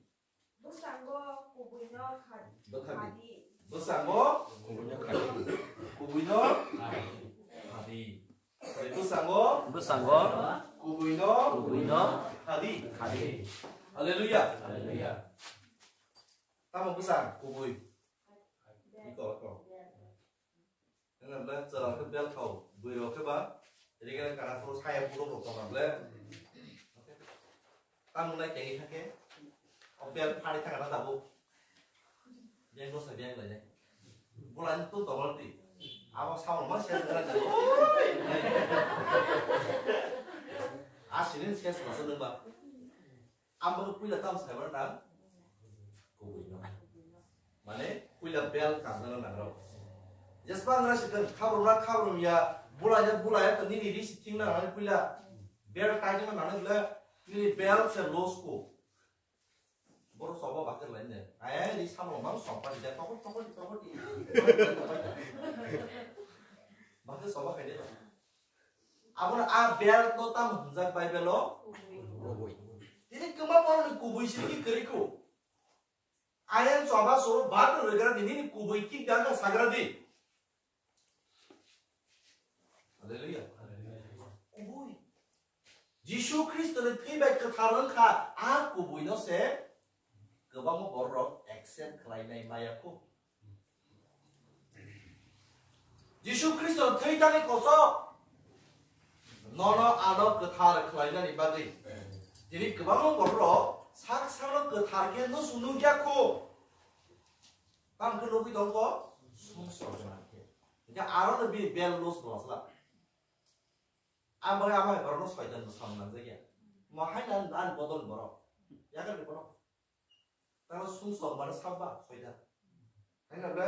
Bwskango kubuino kha-, bwkha di. Khadi. Bwskango kubuino khadi. Kubuino khadi. Bwskango, bwskango kubuino kubuino khadi. Khadi. Hallelujah. Hallelujah. Tamo bwsang kubui. Iko, iko. Nang ble chwla khe bel thau, bui rok khe ba, rega kana phuru saya phuru rok tong ble. Tamo nai kegi thake, o bel phari thaka na tabuk. Beng no sa beng lai. Bulai tu tong ti. Abo sa ma se. Asini se sa sa ba. Ang bo puila tam sai mano nang? Kubui no. Mane puila bel kamjana nang rok. Jespa ngra sikan khabrum na khabrum ya, bula ya bula ya to nini ri sithing na nang puila bel kaijana nang le nini bel se los ko. Boro sobo bakir lain de. Ai ri samo mang sompa di tokot tokot tokot. Bakir sobo khai de. Abono a belt no tamo hwnjak Bible o? Kubui. Tini kwma borokni kubui sirki kwrwi kho. Ayang choba so bathroom rwgra di, nini kubui kik da wngkha sagra di. Hallelujah. Kubui. Jisu Khristo ni thwi bai kwthar wngkha, a kubui no se kwbangma borok accept khlainai maya kho. Jisu Khristo thwi thani kosok. Nono ano kwthar khlainani bagwi. Tini kwbangma bororok sak sakno kwthar khe no sunu ya kho. Tamo khe nugwi tongkho sumsok gwnang khe. Hingkhe aro no bini bel los bo asla. Ang bagwi abo hai borokno soitan bo samung nangjak ya. Mo hai nan an bodol borok. Yakar ni borok. Tamo sumsok mano sabba soitan. Hai na ble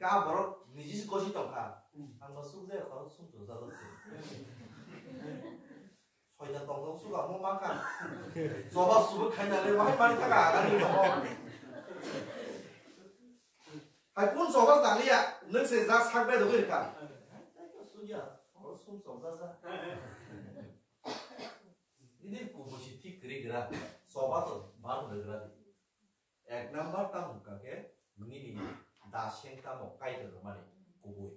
ga borok niji se gosi tongkha. Ang no suk je khoro sumsok jalo se. Soitan tongkha suk amo mangkha. Jobab suk khaina le mai mani thaka agani tongkha. Hai kun jobab tangya nung se ja sak bai dogwi kha. Suk ya khoro sumsok ja ja. Ini kubusi thik kwrwi gra, soba to bang gra di. Ek number tamo hwnkha khe nini daseng tamo Kaitor rwmani kubui.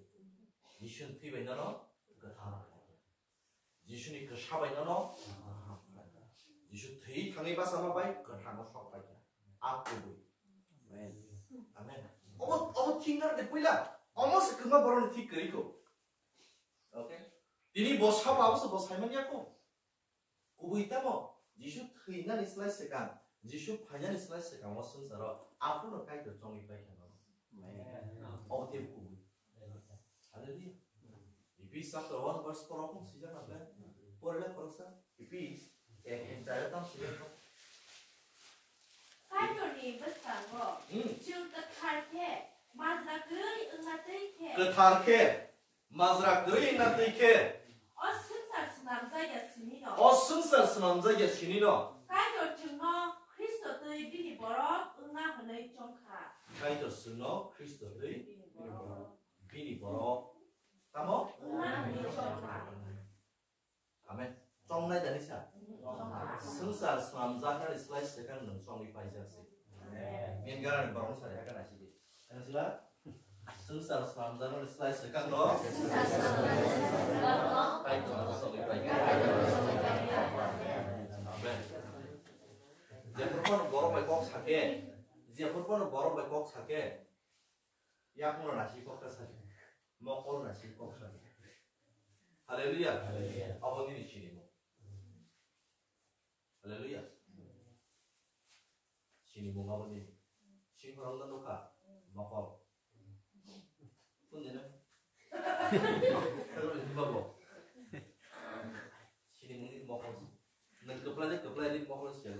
Jisu thwi bai nono kwthar khlai kha. Jisuni kwsa bai nono kaham khlai kha. Jisu thwi thangwi bachama bai kwthangno sok pai kha. A kubui. Amen. Obo obo thingar de puila. Omo se kwma boroni thik kwrwi kho. Okay. Tini bo sabo abo se bo saiman ya kho. Kubui tamo, Jisu thwinani slai swkang, Jisu phainani slai swkang o swngcharo aphuru no Kaitor chongwi pai kha nono. Obo tei kubui. Hallelujah. Ephes chapter one verse four o kung sijak na ble. Porele khoroksa. Ephes ek ek daya tam sijak na. Kaitorni bwskango Hmm. chwng kwthar khe majra kwrwi wngna twi khe. Kwthar khe Majra kwrwi wngna twi khe. O swngchar swnamjak ya sini no. O swngchar swnamjak ya sini no. Kaitor chwngno Khristo twi bini borok wngna hwnwi chongkha. Kaitor chwngno Khristo twi Bini borok. bini borok. Tamo? Wngna hwnwi chongkha. Amen. Chongnai dani sa? Swngchar swnamjaknani slai swkang nwng chongwi paijak se. Amen. Min ganani borokno sa ya kana sidi. Ano sila? Swngchar swnamjaknani slai swkang no. Kaitor chongwi paijak. Amen. Jephru phano borok bai kok sake, jephru phano borok bai kok sake, Yakungno nasi kok ta sadi. Mokol nasi kok sadi. Hallelujah. Hallelujah. Abo nini sinimung. Hallelujah. Sinimung abo nini. Singkorong no nukha. Mokol. Pun dina. Kalau ini babo. Sinimung ini mokol. Nang keplai ni keplai ni mokol siya.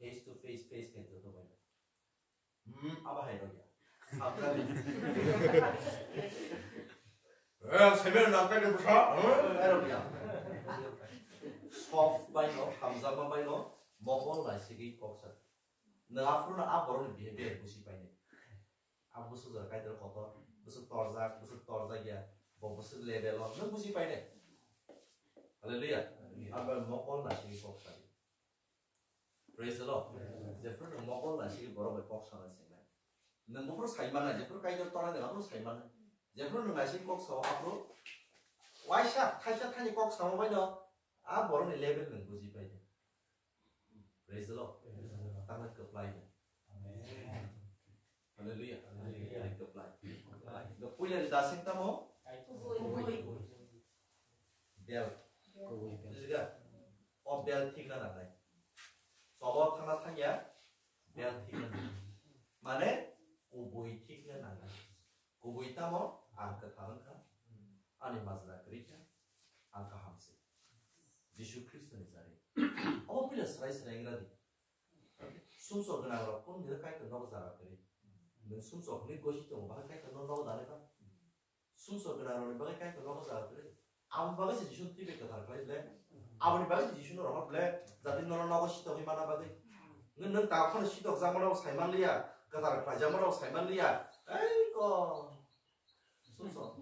Face to face, face kaito to bai. Hmm, abo hai rok ya. Sabjani. Eh, semen nang kani bwsa, eh? Hai rok ya. Soft bai no, hamjakma bai no, mokol naisigwi kok sa. Nwng aphuru no a borok ni behavior busi painai. A busu jora kaitor kotor, busu torjak, busu torjak ya, bo busu level o, nwng busi painai. Hallelujah. Abo mokol naisigwi kok sa. Praise the Lord. Jephru nwng mokol naisik borok bai kok sana singnai. Nwng buphuru sai mannai, jephru kaitor tongnai nwng aphuru sai mannai. Jephru nwng naisik kok sao aphuru waisa thaisa thani kok samo bai no a borokni level nwng buji pai di. Praise the Lord. Tangna kwplai no. Amen. Hallelujah. Hallelujah. Kwplai. Kwplai. No puila ni dasing tamo? Kubui. Bel. Kubui bel. Bujiga? O bel thikna nangnai. Choba thangna thangya, bel thikna nangnai. Mane kubui thikna nangnai. Kubui tamo ang kwthar wngkha. Ani majra kwrwi kha. Ang kaham se. Jisu Khristoni jari. Omo puila srai srai wngna di. Sumsok gwnang rok kung nini kaitor nogo jaga kwrwi. Nwng sumsok hwnwi gosi tongo, bahai kaitor no nogo dani ba? Sumsok gwnang rokni bagwi kaitor nogo jaga kwrwi. Aboni bagwi se Jisu thwi bai kwthar khlai ble. Aboni bagwi se Jisu no rohor ble. Jati nono nogo sitogwi mana bagwi. Nwng, nwng ta phano sitokjakmano sai manliya, kwthar khlaijakmano sai manliya. Ei ko. Sumsok.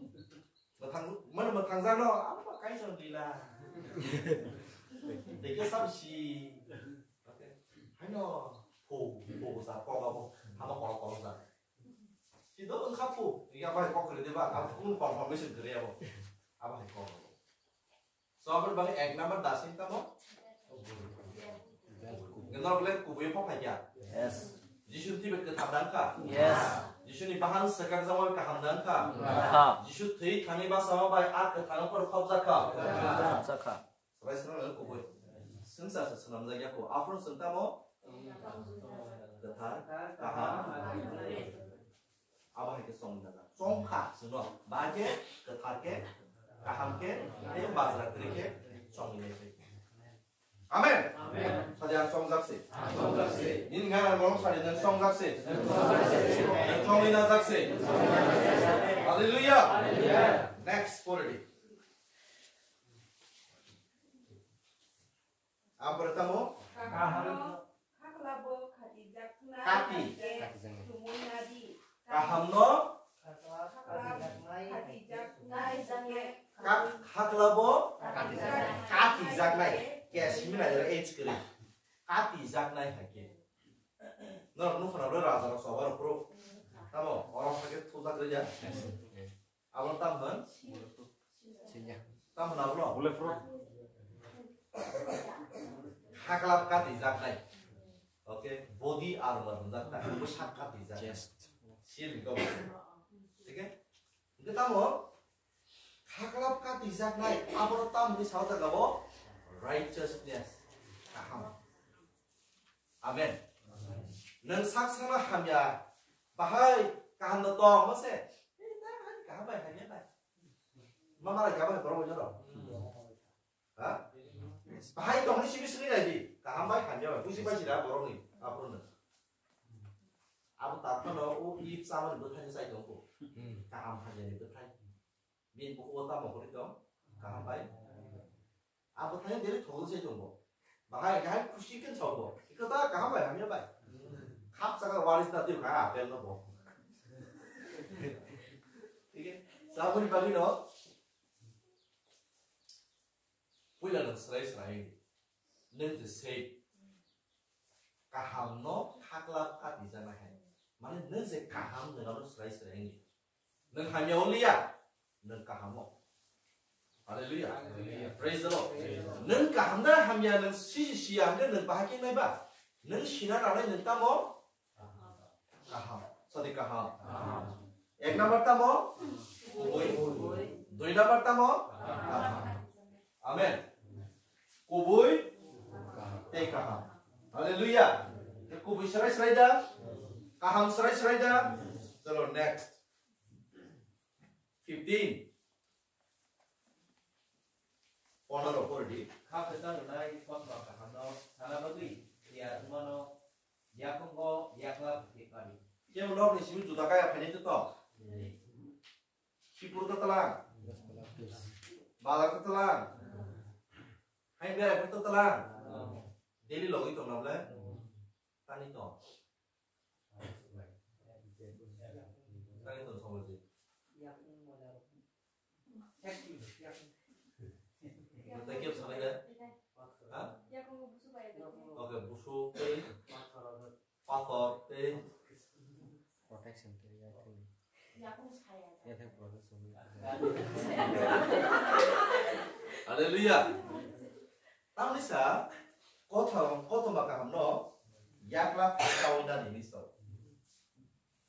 Mwthang, mano mwthangjakno, abo kaitor lila. Dekhe sab si. Okay. Haino, pho, pho sa, pho, pho, pho. Hama koro, koro sa. Sido wngkha pho, ya bai kok kwrwi diba, abo kunu confirmation kwrwi abo. Abo hai kok. So, aboni bagwi ek number dasing tamo? Norok le kubui phok phaikya? Yes. Jisu thwi bai kwthar da wngkha? Yes. Jisuni bahan swkakjak bai kaham da wngkha? Wngkha. Jisu thwi thani bachama bai a kwthang phoro khopjak kha? Khopjak kha. Sabai swnam kubui. Swngchar se swnamjak ya kho. Aphuru chwng tamo? Kwthar, kaham. Abo hai khe chong da. Chong kha chwngno. Bahai khe, kwthar khe, kaham khe, tei bajra kwrwi khe chongwi nai khe. Amen. Amen. Sadi ang chongjak se. Ang chongjak se. Nini gana morok sadi nang chongjak se. Nang chongwi najak se. Hallelujah. Hallelujah. Next, pore di. Ang pore tamo? Kaham. Kati. Kaham no? Kak-, hakla bo? Katijaknai. Kati jaknai. Kati jaknai. Kati jaknai hai khe. Norok nukha na bwle raja rok soba rok phuru. Tamo, oro hai khe thujak rwya. Abo tam hwn? Sinya. Tam hwn abo no? Bole phuru. Hakla kati jaknai. Okay, body armor hwnjak ta, bwsak kati jak. Chest. Shield ni kok. Thik hai? Hwnkhe tamo? Khaklap kati jaknai, abono tamo hwnwi sao jaga bo? Righteousness. Kaham. Amen. Nwng sak sakno hamya, bahai kaham no tong, mase? Kaham bai hamya bai. Mama rai kaham bai borok bai jaro. Ha? Bahai tongni simi simi nai di. Kaham bai hamya bai. Buji bai sida borok ni. Aphuru no. Abo takhano o ip samani bwthai ni sai tongkho. Kaham hamya ni bwthai. Bini bukugo tamo kwrwi tong. Kaham bai. Abo thai deli thogwi sai tongo. Bahai kaham khusi khe sobo. Iko ta kaham bai hamya bai. Khap saka waris ta twi kha apel no bo. Thik hai? Saboni bagwi no. Puila nwng swrai swrai wngdi. Nwng je sei kaham no khaklap katijaknai hai. Mane nwng je kaham nwng ano swrai swrai wngdi. Nwng hamya oliya, nwng kaham o. Hallelujah. Hallelujah. Praise the Lord. Praise the Lord. Nwng kaham na hamya nwng si si siya hwnkhe nwng bahai khe nai ba? Nwng sina nanai nwng tamo? Kaham. Sadi kaham. Ek number tamo? Kubui. Dui number tamo? Kaham. Amen. Kubui tei kaham. Hallelujah. Kubui serai serai da? Kaham serai serai da? Chalo, next. Fifteen. Pondro pori di. Kha kwchang rwnai kothoma kahamno sana bagwi tiyar wngmano yakungo yakla bwkhe kari. Kebo nokni simi juda kaya phainai to to. Sipur to tlang. Bazar to tlang. Hai berai to tlang. Daily logi tong na ble. Tani to. Tani to somoi di. Thank you. Thank you, Salida. Ha? Okay, busu tei pathor tei protection tei yakung. Yakung saya. Yakung protection. Hallelujah. Tamni sa kothom, kothoma kahamno yakla phasawi nani hinwi sa.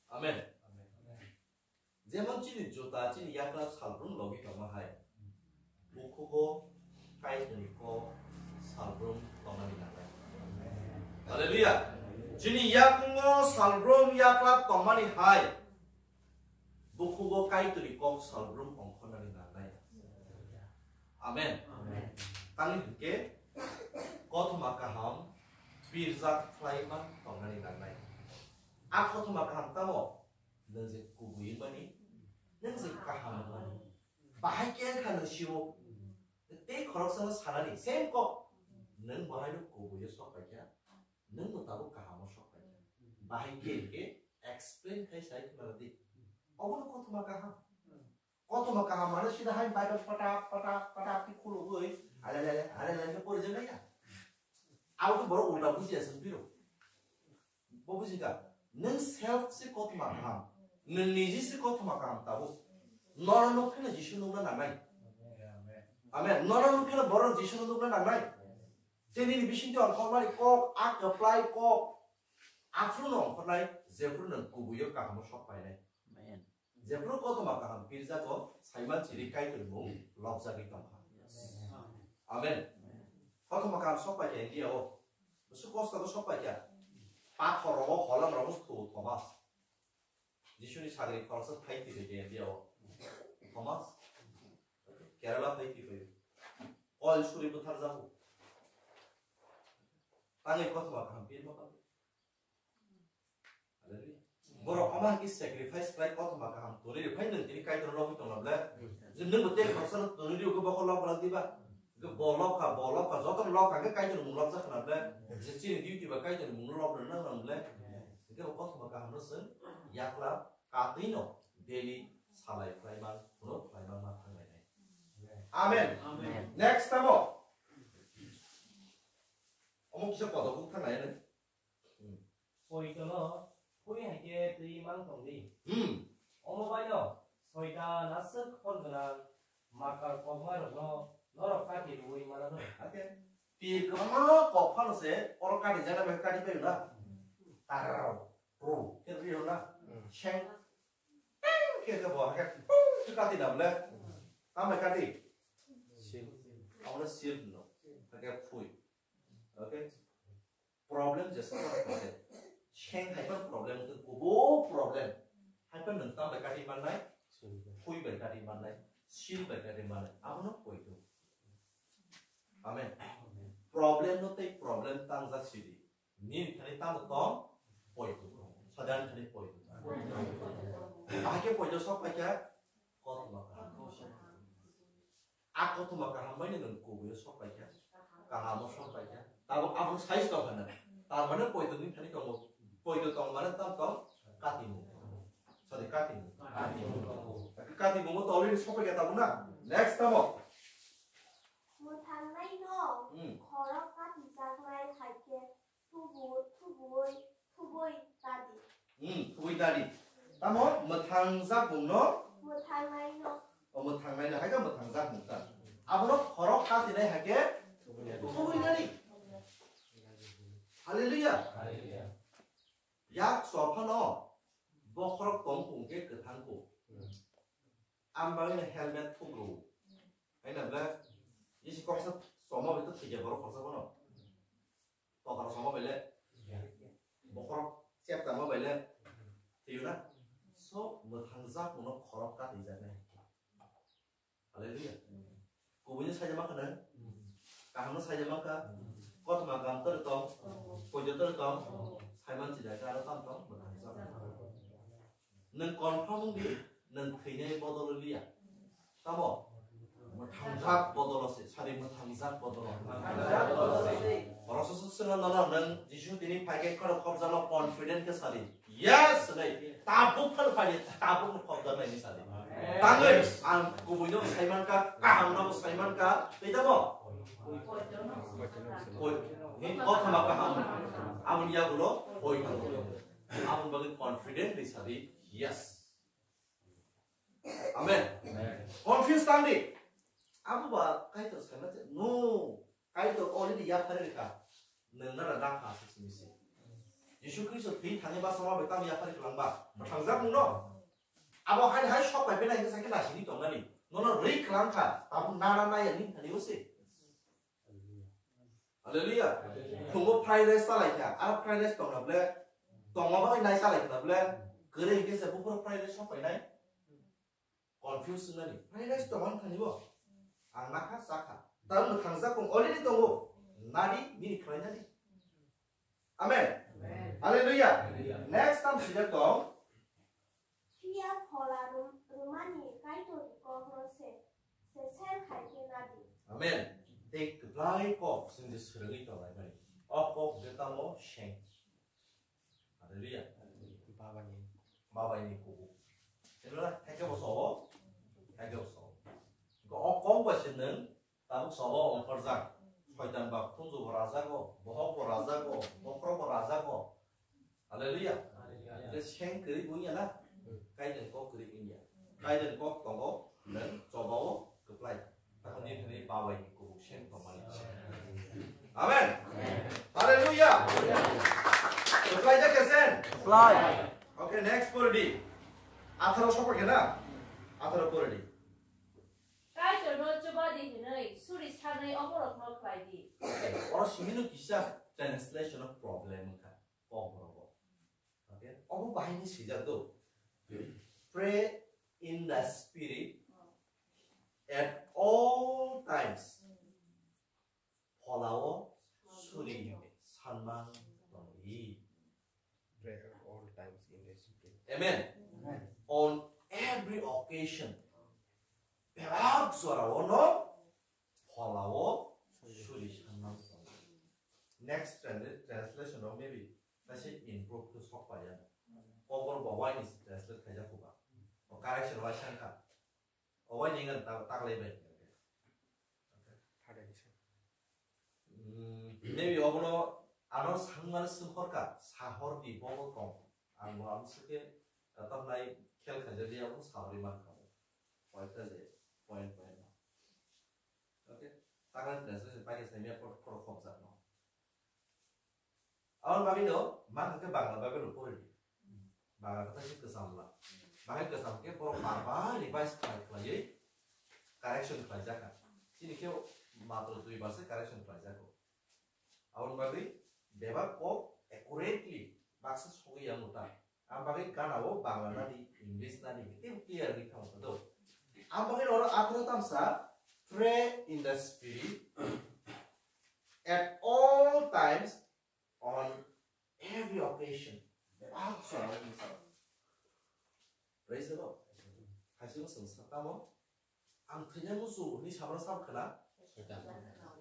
Amen. Jemon chini juta chini yakla salbrum logi tongma hai. Bukhugo Kaitorni kok salbrum tongmani nangnai. Hallelujah. Chini yakungo salbrum yakla tongmani hai. Bukhugo Kaitorni kok salbrum ongkhornani nangnai. Amen. Amen. Tangni hwnkhe kothoma kaham pirjak khlaima tongnani nangnai. A kothoma kaham tamo? Nwng je kubui wngmani, nwng je kaham wngmani. Bahai khe wngkha nwng siwo. Tei khoroksano sanani same kok. Nwng bahaino kubuio sok paikha, nwngbo tabuk kahamo sok paikha. Bahai khe hwnkhe explain khai sai khna rwdi. Obono kothoma kaham. Kothoma kaham mane sida hai Bible patak, patak, patak khe khulugwi, alele, alele, alele, porijaknai ya. Abo khe borok ulta bujiya se phiro. Bo bujikha, nwng self se kothoma kaham, nwng niji se kothoma kaham tabuk. Nono nuk pheno Jisu nukna nangnai. Amen. Nono nuk pheno borok Jisu nukna nangnai. Tei nini bisingtwi ang kokmani kok, a kwplai kok, Aphuru no ongkhornai, jephuru nwng kubuio kahamo sok painai. Amen. Jephuru kothoma kaham pirjago, saiman chiri Kaitor mung lobjagwi tongkha. Yes. Amen. Kothoma kaham sok paikha India o. Bwswk kosto khe sok paikha. Pathor rogo, holam rogo sthu Thomas. Jisuni sagri khoroksa thai thwi paikha India o. Thomas. Kerala thai thwi paio. Kol suri butharjago. Tangwi kothoma kaham pirma bagwi. Hallelujah. Borok omo hai khe sacrifice khlai kothoma kaham toni ri phai nwng tini Kaitor lobwi tongna ble. Je nwng bo tei khoroksa no toni ri ugo bokol lok bwlak diba. Ge bo lok kha, bo lok kha, joto lok kha khe Kaitor mung lobjak khna ble. Je chini duty ba Kaitor mung lobna nang nang ble. Ge bo kothoma kaham no chwng yakla katwi no daily salai khlai man, phunuk khlai man ma thang lai nai. Amen. Amen. Next tamo. Omo kisa kodo kuk thang lai nai. Hmm. Poitono phui hai khe twi mang tong di. Hmm. Omo baino soitan aswk hor gwnang makar kokmarokno norok kati rwui manano. Ake pir kwbangma kok phano se oro kati jana bai kati bai na. Tararo ro khe ri na. Hmm. Seng teng khe khe bo ha khe pung khe kati na ble. Tamo kati. Sil. Amo sil no. Ha khe phui. Okay. Problem jesa problem. Seng hai pan problem, kubo problem. Hai pan nwng tam bai kati mannai, phui bai kati mannai, sil bai kati mannai. Abono poito. Amen. Problem no tei problem tangjak sidi. Nini thani tamo tong poito. Sadan thani poito. Bahai khe poito sok paikha. Kothoma kaham. A kothoma kaham bai nwng kubuio sok paikha, kahamo sok paikha. Tabuk aboni size tong kha nwng. Tar mane poito ni thani tongo. Poito tong mane tam tong katimung. Sorry, katimung. Katimung. Katimung to already sok paikha tabuk na. Next tamo. Mwthangnai no Hmm. khorok katijaknai hai khe Thubui, thubui, thubui dadi. Hmm, thubui dadi. Tamo mwthang jakmung no? Mwthangnai no. O mwthangnai no, hai khe mwthang jakmung ta. Abono khorok katinai hai khe thubui dadi. Hallelujah. Hallelujah. Yak sophano bokhorok tong kung khe kwthang kung. Ang bagwi no helmet thubru. Hai na ble, isi koksa soma bai to thwikya borok khorsa bono. Tokaro soma bai le. Bokhorok cheptama bai le. Thwiyo na? So, mwthang jakmung no khorok katwi jaknai. Hallelujah. Kubui no saida makha na? Kaham no saida makha? Kothoma kaham tori tong? Poito tori tong? Saiman chida khe aro tam tong? Mwthang jakmung. Nwng confirm wng di, nwng thwinai bodol liya. Tamo? Mwthangjak bodol se, sari mwthangjak bodol. Borok se swngo nono nwng Jisu tini phai khe khorok khopjalo confident khe sari. Yes, hwnwi. Tabuk phano phai di, tabuk no khopjaknai hinwi sari. Tangwi ang kubui no saiman kha, kaham no saiman kha, tei tamo? Koi, ni kothoma kaham. Aboni yagulo koi. Aboni bagwi confidently sadi, yes. Amen. Amen. Confuse tang di. Abo ba Kaitor sana je. No. Kaitor already yaphari rikha. Nwng nara dakha se simi se. Jisu Khristo thwi thani ba sama bai tamo yaphari kwlang ba. Mwthangjak mung no. Abo hai hai sok pai pena hingsa khe nasini tongnani. Nono rwi kwlang kha. Abo nara naya ni thani bo se. Hallelujah. Phungo fried rice salai kha, aro fried rice tongna ble, tongma bagwi nai salai kha ble, kwrwi hwnkhe se buphuru fried rice song painai. Confuse wngnani. Fried rice tongmani thani bo. Ang nakha, chakha. Tamo mwthang jakong already tongo. Nadi, nini khlai nadi. Amen. Amen. Hallelujah. Hallelujah. Next time sijak tong. Phiya phola rw-, rwmani Kaitorni kokno se, se ser khai khe nadi. Amen. Tei kwplai kok chwng je swrwngwi tonglaimani. O kok hwnkhe tamo seng. Hallelujah. Babaini. Babaini kubu. Elo na, thaike bo sobo. Thaike bo sobo. O kok bai se nwng Tabuk sobo ongkhorjak. Soitan ba khunju bo rajago, bohok bo rajago, bokhorok bo rajago. Hallelujah. Hallelujah. Hwnkhe seng kwrwi wngya na? Kaitor kok kwrwi wngya. Kaitor kok tongo, nwng chobao kwplai. Takhwni hwnwi babaini kubuk seng tongmani. Amen. Hallelujah. Kwplaijak khe Life. Okay, next pore di. Atharo sokor khe na? Atharo pore di. Kaitorno chubadi hinwi suri sanwi omorokno khlai di. Okay, oro simino kisa translation of problem wngkha. Kokborok. Okay, obo bahai ni sijak do. Pray in the spirit at all times. Pholao suri sanmang tongdi. Pray at all times in the spirit. Amen. Amen. On every occasion. Bebak jorao no pholao suri sanmang tongdi. Next trans-, translation o maybe kaisa improve khe sok paiya. Kokborok bo waini translate khaijak kho ba. O correction wai sang kha. O waini ngan ta-, taklai bai. Third edition. Mm, maybe obono ano sangmani swngkhorkha, sahor di bobo tong. Ang bo ang swkhe, eh, tamnai khel khaijak di, abo sahorwi mankha bo. Koita je, point, point no. Okay? Takna translation paikhe saimya pot khoro khopjak no. Aboni bagwi no, mankha khe Bangla Bible rok pori di. Bangla khe kwcham la. Bahai kwcham khe borok bar bar revise khlai khlaiwi correction khlaijakha. Chini khe matro dui bar se correction khlaijago. Aboni bagwi bebak kok accurately baksa sogwi ya muta. Ang bagwi gana o Bangla nadi, English nadi, tei clear wngwi thangkha do. Ang bagwi oro atharo tamsa, pray in the spirit at all times on every occasion. Bebak sora wngwi sa. Praise the Lord. Haising sing sa tamo. Ang thwina musu ni sabra sab khna. Soitan.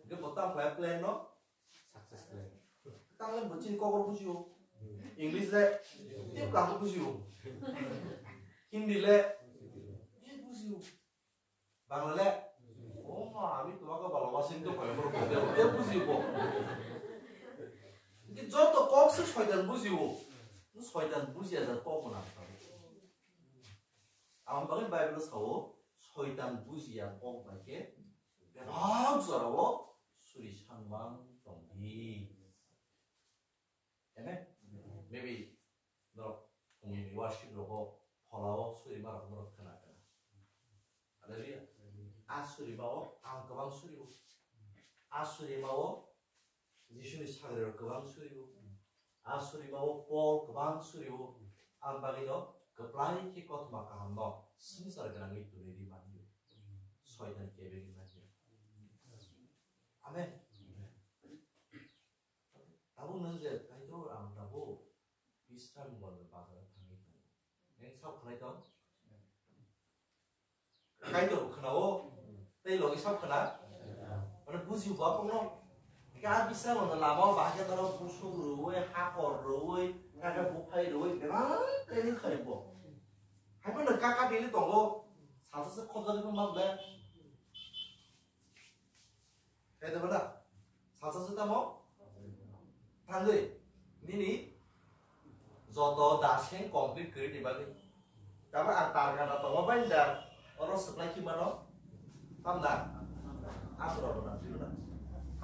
Ge bo tam khlai plan no. Success plan. Tang le bo chini kokor bujiyo. English le. Tip ka bujiyo. Hindi le. Ye bujiyo. Bangla le. O ma, ami তোমাকে ভালোবাসি তো কয় বড় করতে করতে বুঝিব. কিন্তু যত কম সে শয়তান বুঝিব. শয়তান বুঝিয়া যা কম না. Ang bagwi Bible sao, soitan bujiya kok bai khe bebak jorao suri sanmang tongdi. Amen? Maybe norok phungni worship rogo pholao suri marok norok khna khna. Hallelujah. A suri mao ang kwbang suri o. A suri mao Jisuni sagrirok kwbang suri o. A suri mao Paul kwbang suri o. Ang bagwi no kwplai khe kothoma kaham no swngchar gwnangwi twnwi ri mani o. Soitan kebengwi mani o. Amen. Tabuk nang je Kaitor ang tabuk Bisram Gonda bazar thangwi tongo. Neng sab khlai tong? Kaitor bo khna o, tei logi sab khna. Mane buji bo apong no. Ke a Bisram Gonda lama o bahai khe taro busuk rwi, hakor rwi, kaka buphai rwi, bebak training khai bo. Hai bo no kaka dili tongo. Sasa se khobjagwi ma ble. Khe de bada? Salsa se tamo? Thangwi. Nini joto daseng complete kwrwi ni bagwi. Tamo ang tar gana tongo bai da. Oro supply ki mano? Tam da? Apro na, apro na.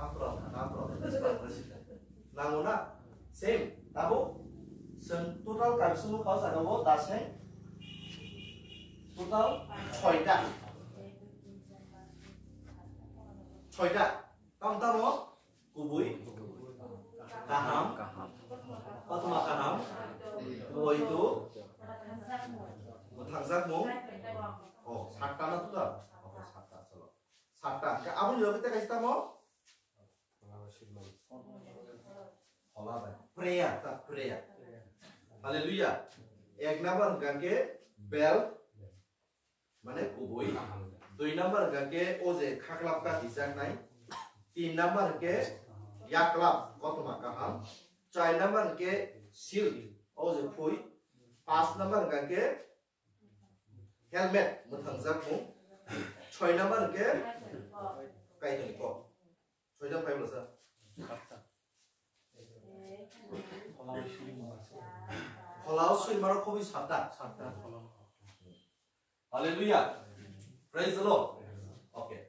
Apro na, apro na. Nango na? Same. Tabo? Seng total kaisa mo kau sa dawo daseng. Total soita. Soita. Tam tamo? Kubui. Kaham. Kothoma kaham. Boitu. Mwthangjakmung. Oh, satta na tuda? Okay, satta, chalo. Satta. Ke aboni loge te kaisa tamo? Phola bai. Prayer, ta prayer. Hallelujah. Ek number hwnkha khe bell. Mane kubui. Dui number hwnkha khe o je khaklap ka hijaknai. Tin number hwnkhe yaklap kothoma kaham. Char number hwnkhe shield, o je phui. Pas number hwnkha khe helmet mwthangjakmung. Choi number hwnkhe kaitorni kok. Soitan phai bwsa. Pholao suri mano khobwi satta. Satta pholao. Hallelujah. Praise the Lord. Okay.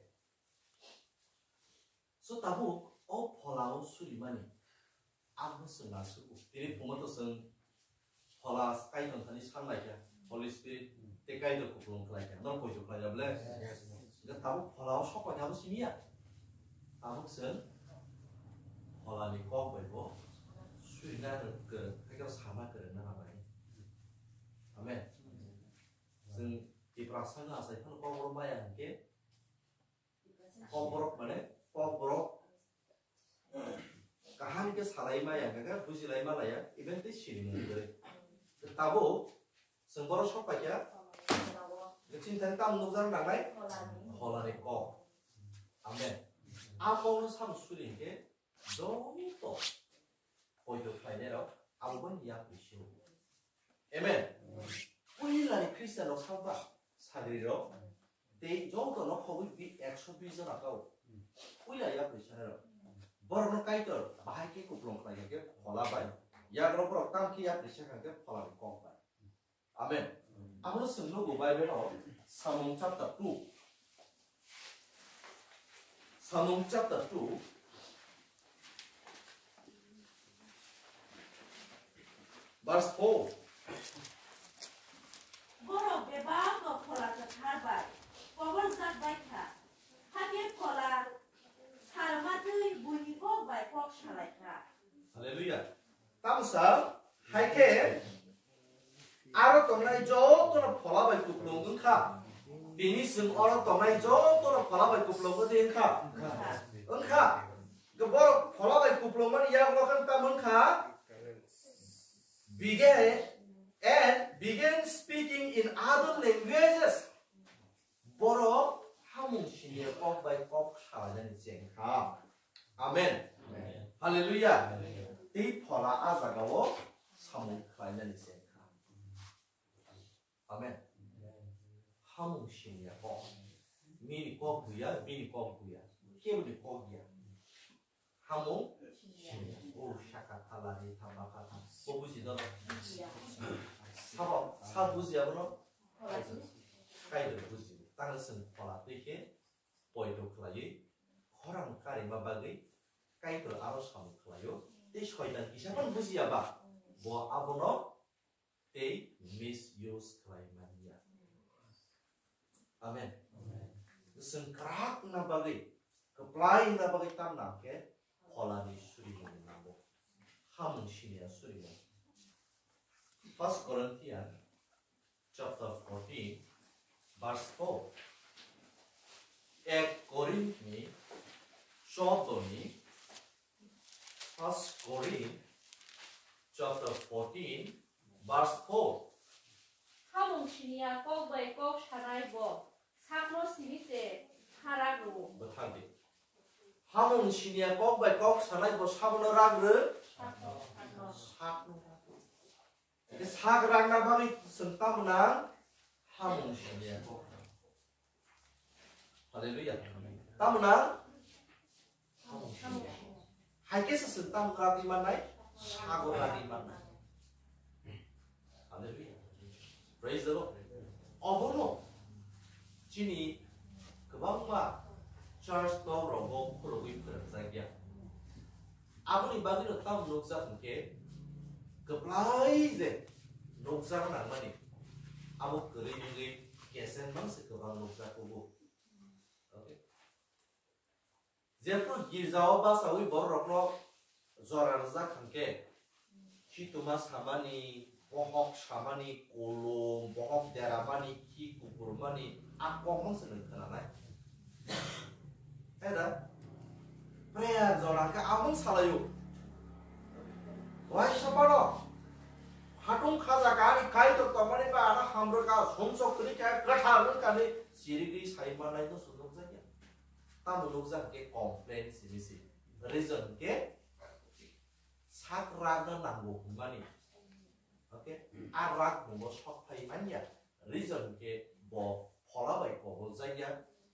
So tabuk o pholao suri mani abo swng na suku. Tini phungo to swng Phola Kaitor thani san lai kha, Holy Spirit tei Kaitor kupulung khlai kha. Norok poito khlai ya ble? Yes. Hwnkhe tabuk Phola o sok pai kha bo simi ya. Tabuk chwng Phola ni kok bai bo surina kwrwng, hakhe sama kwrwng na hambai. Amen. Chwng Tiprasa no achai phano Kokborok maya hwnkhe, Kokborok mane Kokborok kaham khe salai maya hwnkhe, bujilai malaya, even tei sini mung kwrwi. Tabuk chwng borok sok pai kha, chini thani tamo nukjak nangnai? Pholani kok. Amen. A kokno sabo suri hwnkhe, joto poito khlainairok abo bai yapri se o. Amen. Puilani Christian rok sakba sagri rok tei joto no khogwi bi ekso bis jona kau. Puila yapri sanai rok. Borok no Kaitor bahai khe kupulung khlai khe Phola bai. Yagrok borok tam khe yapri sakha khe Phola ni kok bai. Amen. Abono chwng nugo Bible o Samung chapter two. Samung chapter two, verse four. Borok bebak no Phola Kwthar bai koborjak bai kha, hakhe Phola Sarma twi buini kok bai kok salai kha. Hallelujah. Tamsa, hai khe aro tongnai jotono Phola bai kupulung wngkha. Bini chwng oro tongnai jotono Phola bai kupulung wngwi wngkha. Wngkha. Borok Phola bai kupulung mani yagulo khe tamo wngkha. Began and began speaking in other languages. Borok hamung siniya kok bai kok salainani chengkha. Amen. Amen. Hallelujah. Amen. Tei Phola a jagao samung khlainani chengkha. Amen. Hamung siniya kok. Nini kok buya, bini kok buya. Keboni kok ya. Hamung siniya. O saka thalani thama kha tha. Bo buji no? Sabo, sa buji abono? Kaitor buji. Tangwi chwng Phola twi khe poito khlaiwi khorang karima bagwi Kaitor aro samung khlaio. Tei Soitan kisa phano bujiya ba, bo abono tei misuse khlai manya. Amen. Chwng kwrak wngna bagwi, kwplai wngna bagwi tamna khe Pholani surimung nango. Hamung siniya surimung. First Corinthians chapter fourteen, verse four. Ek Korinthni chodoni, First Corinth chapter fourteen, verse four. Hamung siniya kok bai kok sanai bo sakno simi se harak rwo. Bwthang di. Hamung siniya kok bai kok sanai bo sabono rak rw. Sakno, sakno. Sakno rak rw. Sak rangna bagwi chwng tamo nang? Hamung siniya kok. Hallelujah. Tamo nang? Hamung siniya. Hai khe se chwng tamo ragwi mannai? Sago ragwi mannai. Hallelujah. Praise the Lord. Obono chini kwbangma church nok rogo khulugwi phrwngjak ya. Aboni bagwino tamo nukjak hwnkhe, kwplai je nukjak nangmani, abo kwrwi wngwi kesenmang se kwbang nukjak kugo. Okay? Jephru girjao bachaui bororokno jora rwjak hwnkhe, khituma samani, bohok samani, kolom, bohok deramani, khi kupurmani, a kokmang se nwng khwnanai. Hai da? Prayer jora khe amung salaio. Waisa pano. Hatung khaja ka ani Kaitor tongmani ba ana hamrwkha, sumsok kwrwi kha, kwthar wngkha ni chirigwi sai manai no sundok jakya. Tamo nukjak khe complain simi si. Reason khe sak ragna nango hwnmani. Okay? A ragmungo sok phai manya. Reason khe bo phola bai kobol jakya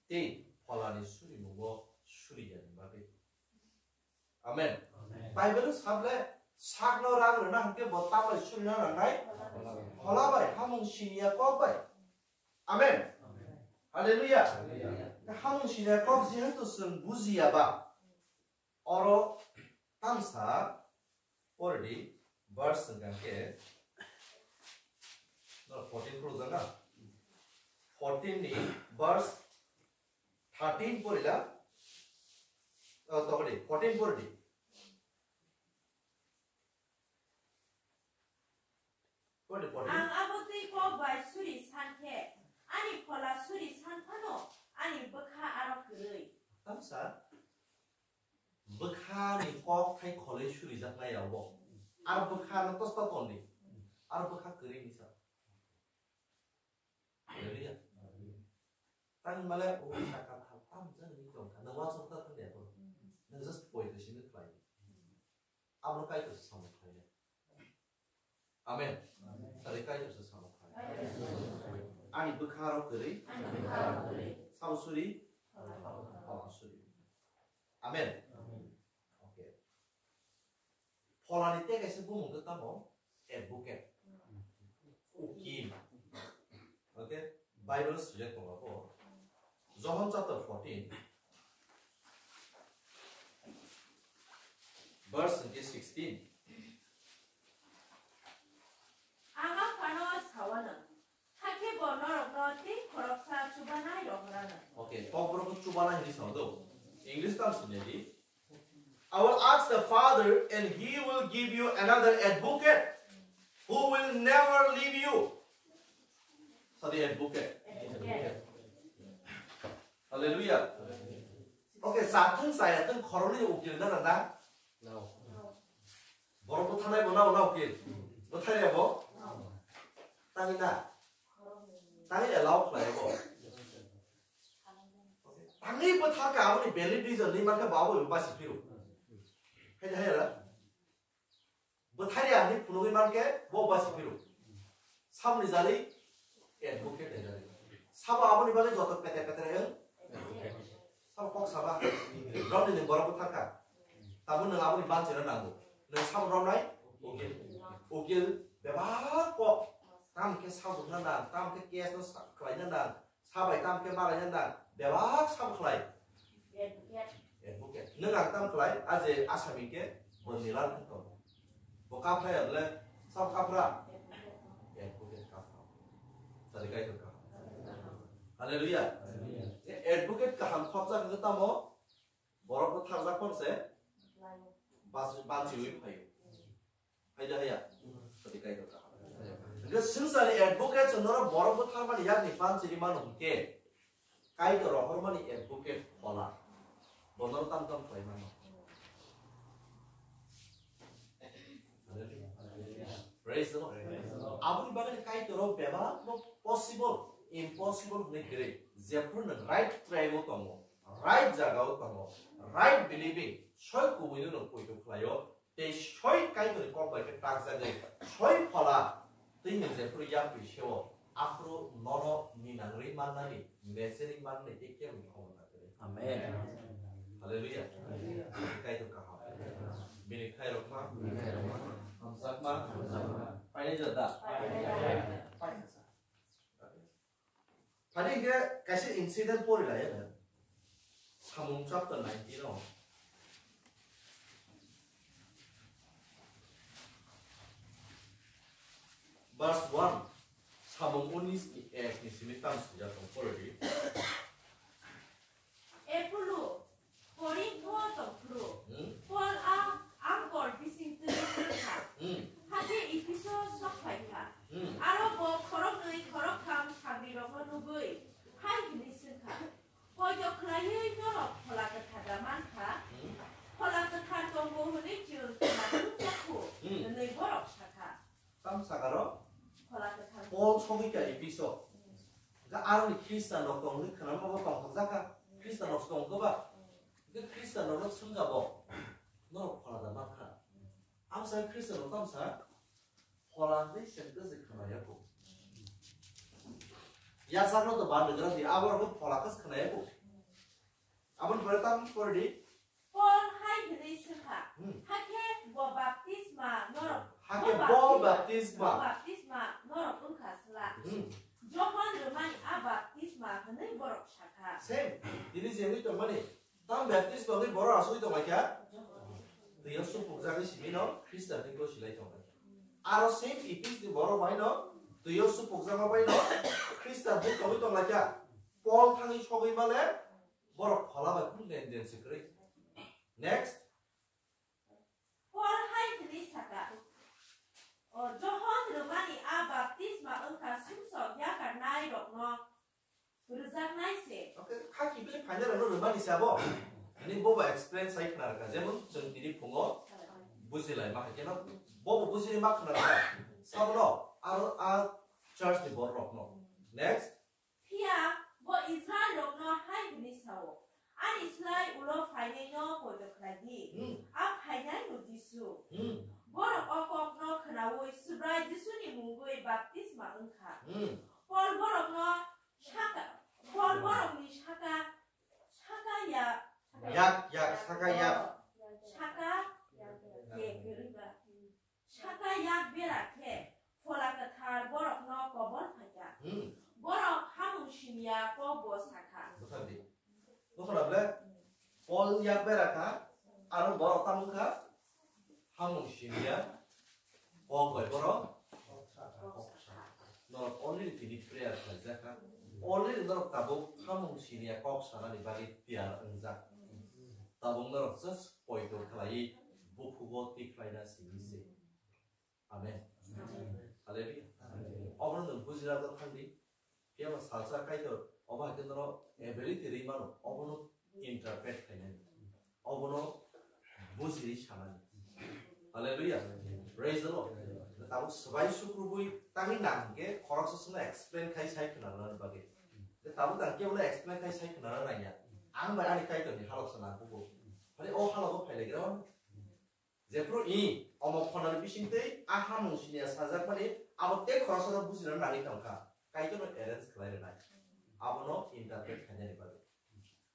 tei pholani surimungo suriya ni bagwi. Amen. Amen. Bible sable sakno rag rwna hwnkhe bo tambai surina nangnai? Phola bai, hamung siniya kok bai. Amen. Amen. Hallelujah. Hallelujah. Hamung siniya kok jehetu chwng bujiya ba, oro tamsa pordi verse hwnkha khe, fourteen poro jana. Fourteen ni verse thirteen porila. Oh, sorry, fourteen pori di. Pori di, fourteen. Ang abo twi kok bai suri san khe, ani phola suri san phano ani bwkha aro kwrwi. Tamsa bwkha ni kok thai kholwi suri jak nai abo. Ar bwkha no tosta ton di. Ar bwkha kwrwi ni sa. Hallelujah. Tang male o saka thal tam jani tong kha. Nang wa chok ta thang ya ko. Nang just poi to sini khlai. Abo kai to samo khlai. Amen. Tari kai to samo khlai. Ani bwkha ro kwrwi. Ani bwkha ro kwrwi. Sabo suri. Sabo suri. Amen. Okay. Pholani tei kaisa bumung khe tamo advocate. Ukil. Okay? Bible sujak tongo bo. John chapter fourteen, verse hwnkhe sixteen. Ang Aphano sawanw, hakhe bo norokno tei khoroksa chubanai rohorano. Okay, kokborok chubanai hinwi sao do. English tam sini di. I will ask the Father and he will give you another advocate who will never leave you. Sadi advocate. Advocate. Hallelujah. Okay, sathung sayathung khoroknwi ukil na na. Borok bwtharnai bo nao nao khe. Bwtharya bo? Tangwi na? Tangwi allow khlai bo? Tangwi bwthar kha aboni valid reason ni mankhe bo abo basi phiro. Hai hai la. Bwtharya ni phunugwi mankhe bo basi phiro. Saboni jali advocate ni jali. Sabo aboni bagwi joto peter peter wng. Sabo kok saba. Roni ni borok bwthar kha. Tamo nwng aboni banchino nango. Nwng sabo romnai ukil. Ukil bebak kok. Tam khe sabukna nang, tam khe case no sa-, khlaina nang, sabai tam khe malaina nang, bebak sabo khlai. Advocate. Nwng ang tam khlai, a je asami khe bo nilal khe tong. Bo kaphra ya bole, sabo kaphra. Advocate kaphra. Sadi Kaitor kaham. Hallelujah. Advocate kaham khopjak khe tamo. Borok bwtharjak phano se bas-, banchiwi phaio. Hai da haya? Sadi Kaitor kaham. Hwnkhe swngcharni advocate se norok borok bwtharmani yakni banchiri mano hwnkhe, Kaitor rohormani advocate phola. Bo norok tam tam khlai mano. Praise the Lord. Praise the Lord. Aboni bagwi Kaitor o bebak no possible, impossible hwnwi kwrwi. Jephru nwng right track o tongo, right jaga o tongo, right believing, soi kubui no nwng poito khlaio, tei soi Kaitor ni kok bai khe takjagwi, soi phola, tei nwng jephru yapri seo, aphuru nono ninangri mannani, necherwi mannani tei kebo ni khobor na kwrwi. Amen. Hallelujah. Hallelujah. Kaitor kaham. Bini khairokma. Bini khairokma. Hamjakma. Hamjakma. Painai jora da? Painai jora. Painai jora. Phani hwnkhe kaisa incident pori lai ya. Samung chapter nineteen o. Verse one, Samung unis ni ek ni simi tang sijak tong pori di. Epulu, Korinth o tongphuru, Hmm? Paul a Angkor bising twi wngkha. Hmm. Hakhe Epheso sok phai kha. Hmm. Aro bo khoroknwi khoroktham sagrirokno nugwi hai hwnwi swngkha, Poito khlaiwi norok Phola Kwthar da man kha? Hmm. Phola Kwthar tongo hwnwi chwng khna thung jakhu, Hmm. hwnwi borok sa kha. Tam sakaro Phola Kwthar. Paul sogwi kha Epheso. Hmm. Ga aroni Khristian rok tong hwnwi khna mabo tongthok jakha. Hmm. Khristian rok tong goba. Hmm. Ga Khristian rok swngja bo. Norok Phola da man kha. Hmm. Amsa Khristian rok tamsa Phola hwnwi se kwchwi khna yaku. Yasakno to bad rwgra di, abo rokno Phola kwchwi khna yaku. Aboni pore tam pore di. Paul hai hwnwi swngkha, Hmm. Hakhe bo baptisma norok, Hakhe bo bo baptisma, baptisma. Bo baptisma norok wngkha sla. Hmm. Johon rwmani a baptisma hwnwi borok sakha. Same. Tini je wngwi tongmani, tam baptisma wngwi borok asugwi tonglaikha. Twiyo supukjagwi simi no Khristian ni gosi lai tonglaikha. Aro same Ephes ni borok bai no Twi o supukjakma bai no Khristan bukhawi tonglaikha. Pol thangwi sogwi male borok phola bai kunu lenjen se kwrwi. Next. Pol hai hwnwi saka, "O Johon rwmani a baptisma wngkha sumsok yakarnairokno rwjaknai se." Okay, kha kibili phainairokno rwmani se abo. Ani bobo explain sai khna rwkha, jemon chwng tini phungo bujilai ma hai kheno bobo bujili ma khna rwkha. Sabono aro a church ni borok rokno. Next. Phiya bo Israilrokno hai hwnwi sao, "Ani slai ulo phainaino poito khlai di, Hmm. a phainaino Jisu." Hmm. Borok o kokno khnaui Subrai Jisuni mungwi baptisma wngkha. Hmm. Pol borokno saka, Pol borokni saka, saka ya, Yak, yak, saka yak. Saka ya, ya, ya. Saka yak bera khe Phola Kwthar borokno kobor phaikha. Hmm. Borok hamung siniya kok bo sakha. Bwthar di. Bwkhana ble? Pol yak bera kha, aro borok tamo kha? Hamung siniya kok bai borok. Norok already tini prayer khlaijak kha. Already norok tabuk hamung siniya kok sanani bagwi tiyar wngjak. Tabuk norok just poito khlaiwi bukhugo tikhlaina simi se. Amen. Amen. Hallelujah. Amen. Obono nwng bujina to thangdi. Phiya ba salsa Kaitor obo hai khe nono ability rwi mano, obono interpret khainani, obono bujiri sanani. Hallelujah. Praise the Lord. Tabuk swbai sukrubui tangwi nang hwnkhe khoroksa chwngno explain khai sai khwnarwna bagwi. Tabuk ang kebono explain khai sai khwnarwna nangya. Ang bai ani Kaitorni halok sana kugo. Hali o halogo phailaikra. Jephru i omo khonani bisingtwi a hamung siniya sajakmani abo tei khoroksa no bujina nangwi tongkha, Kaitorno arrange khlai rwnai, abono interpret khainani bagwi.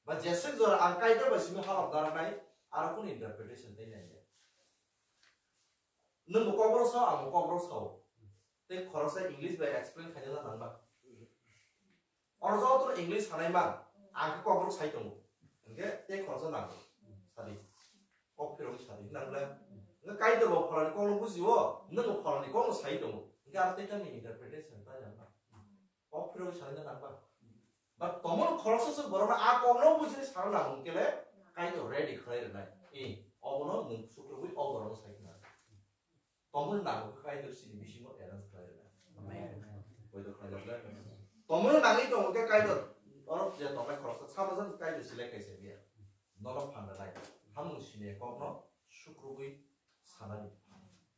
Ba jeswk jora ang Kaitor bai simi halok narwknai, aro kunu interpretation tei nangya. Nwngbo kokborok sao, angbo kokborok sao. Tei khoroksa English bai explain khaina nangba. Oro joto English sanai man, ang khe kokborok sai tongo. Hwnkhe tei khoroksa nango. Sadi. Kok phirogwi sadi. Nang le? Hwnkhe Kaitor bo pholani kokno bujio, nwng bo pholani kokno sai tongo. Hwnkhe aro tei tamni interpretation ta nang ba? Kok phirogwi sanai nang ba? But tomon khoroksa se borokno a kokno bujini sana nango hwnkhe le Kaitor ready khlai rwnai. I, obono nwng sukrubwi o borokno sai khna. Tomon nango khe Kaitor chini bisingo arrange khlai rwna. Amen. Boido khlai rwna. Tomon nangwi tongo khe Kaitor, oro je tongnai khoroksa sama jani Kaitor silai kaisa biya. Nono phan rwnai. Hamung sini kokno sukrubwi sanani.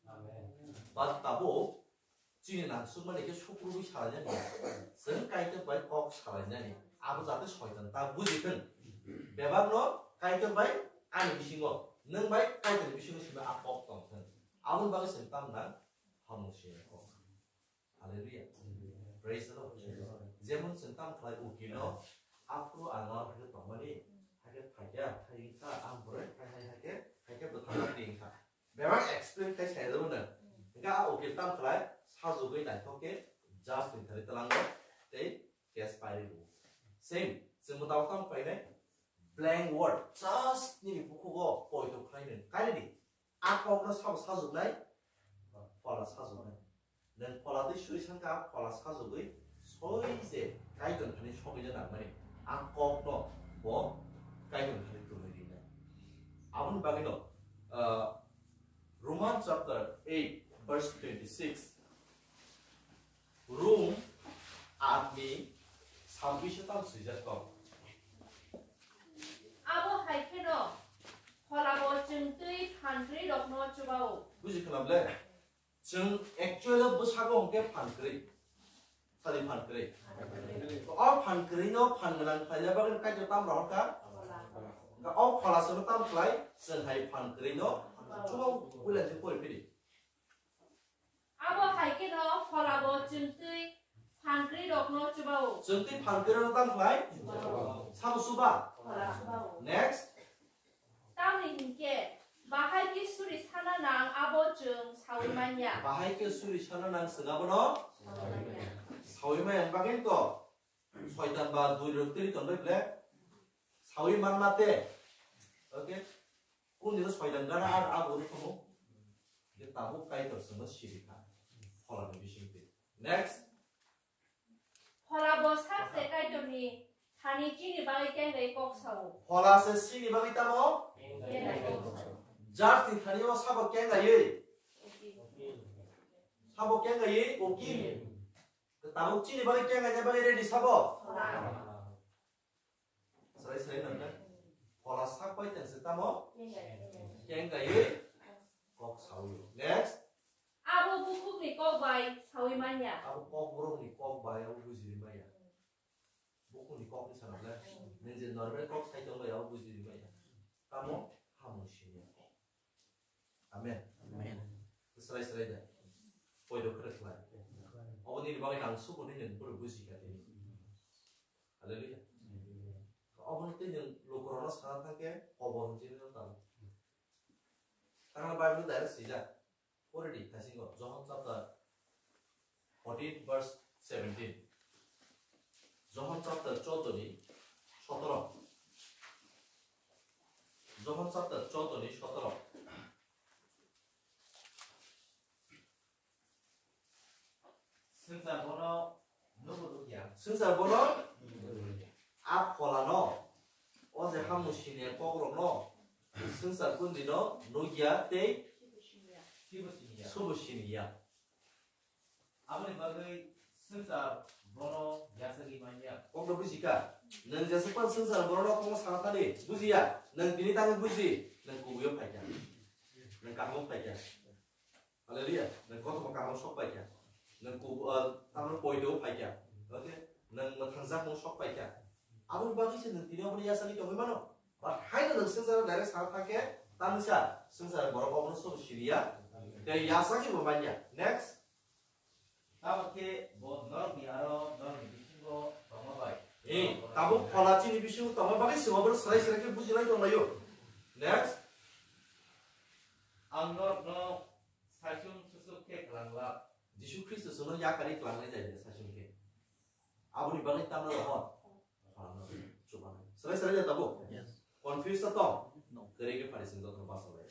Amen. But tabuk chini nangsukmani khe sukrubwi salainani. Chwng Kaitor bai kok salainani. Abo jate soitan ta buji thung. Bebakno Kaitor bai ani bisingo, nwng bai Kaitor bisingo simi a kok tong thung. Aboni bagwi chwng tam nang hamung sini kok. Hallelujah. Praise the Lord. Jemon chwng tam khlai ukil no, aphuru ang aro hai tongmani, hai khe phaikha, thai wngkha, ang borok hai hai hai khe, hai khe bwthang ri wngkha. Bebak explain khai sai rw no. Hingkha a ukil tam khlai, sajugwi naithok khe, just ni thari tlango, tei case pai rw. Same, chwng bo tabuk tam khlainai, blank word, just nini bukhugo poito khlainai. Kainwi di, a kokno sabo sajuknai, phola sajuknai. Nwng phola twi suri sankha, phola sajugwi soi je Kaitor thani sogwina nangmani, a kokno bo Kaitor thani twmwi rinai. Aboni bagwino, ah, Roman chapter eight verse twenty-six, Rom aat ni sabbish o tam swijak tong. Abo hai kheno pholabo chwng twi phan kwrwi rokno chubao. Buji khna ble? Chwng actually bwsago hwnkhe phan kwrwi. Sadi phan kwrwi. O phan kwrwi no phan gwnang khlaina bagwi Kaitor tam rohor kha? O phola chwngno tam khlai, chwng hai phan kwrwi no chubao, builan se pori phiri. Abo hai kheno pholabo chwng twi phan kwrwi rokno chubao. Chwng twi phan kwrwi rokno tam khlai? Chubao. Sabo chuba? Phola chubao. Next. Tamni hinkhe bahai khe suri sana nang abo chwng saui manya. Bahai khe suri sana nang chwng abono? Saui manya. Saui manya bagwi to soitan ba dui rok tiri tongbai ble? Saui manma te. Okay? Kundino soitan gana ar abo rw thango. Je tabuk Kaitor chwngno siri kha. Pholani bisingtwi. Next. Phola bo sak se Kaitorni thani chini bagwi kengai kok sao. Phola se chini bagwi tamo? Kengai kok sao. Judge ni thani o sabo kengaiwi. Sabo kengaiwi ukil. Tabuk chini bagwi kengaina bagwi ready sabo? Phola. Srai srai nang na. Phola sak bai tang se tamo? Kengai. Kengai. Kok sawi. Next. Abo bukhukni kok bai sawi manya. Abo kok borokni kok bai abo bujiri manya. Bukhukni kok ni sana le. Nang je normal kok sai tong bai abo bujiri manya. Tamo? Hamung sini. Amen. Amen. Srai srai da. Poido khere khlai. Obo nini bagwi ang subo nini buru buji kha tini. Hallelujah. Obo tini lukurokno sana thangkhe kobor hinwi no tamo. Tangna Bible direct sijak. Already thasingo John chapter fourteen verse seventeen. John chapter choddo ni sotoro. John chapter choddo ni sotoro. Swngchar bono nugo nukya. Swngchar bono a pholano, o je hamung siniya kokrokno, swngchar kundino nukya tei sibo siniya. Sibo siniya. Aboni bagwi swngchar bono yachagwi manya. Kokno bujikha. Nwng jesukphano swngchar borokno kokno sana thani bujiya. Nwng tini tangwi buji. Nwng kubuio phaikha. Nwng kahamo phaikha. Hallelujah. Nwng kothoma kahamo sok paikha. Nwng kubu, ah, tamno poido phaikha. Okay? Nwng mwthangjakmung sok paikha. Aboni bagwi se nwng tini obono yachagwi tongwi mano. But haino nwng swngcharo direct sana thangkhe, tamisa swngchar borok obono sobo siriya. Tei yachagwi bo manya. Next. Tamo khe bo norokni aro norokni bisingo tongma bai. Eh, tabuk phola chini bisingo tongma bagwi se obono srai srai khe bujinai tonglaio. Next. Ang norokno saichung susuk khe klanglak. Jisu Khristo chwngno yakarwi klangnai jai de saichung khe. Aboni bagwi tamno rohor. Chubanai. Srai srai jai tabuk? Yes. Confuse ta tong? No. Kwrwi khe phari chwng jotono bachalaio.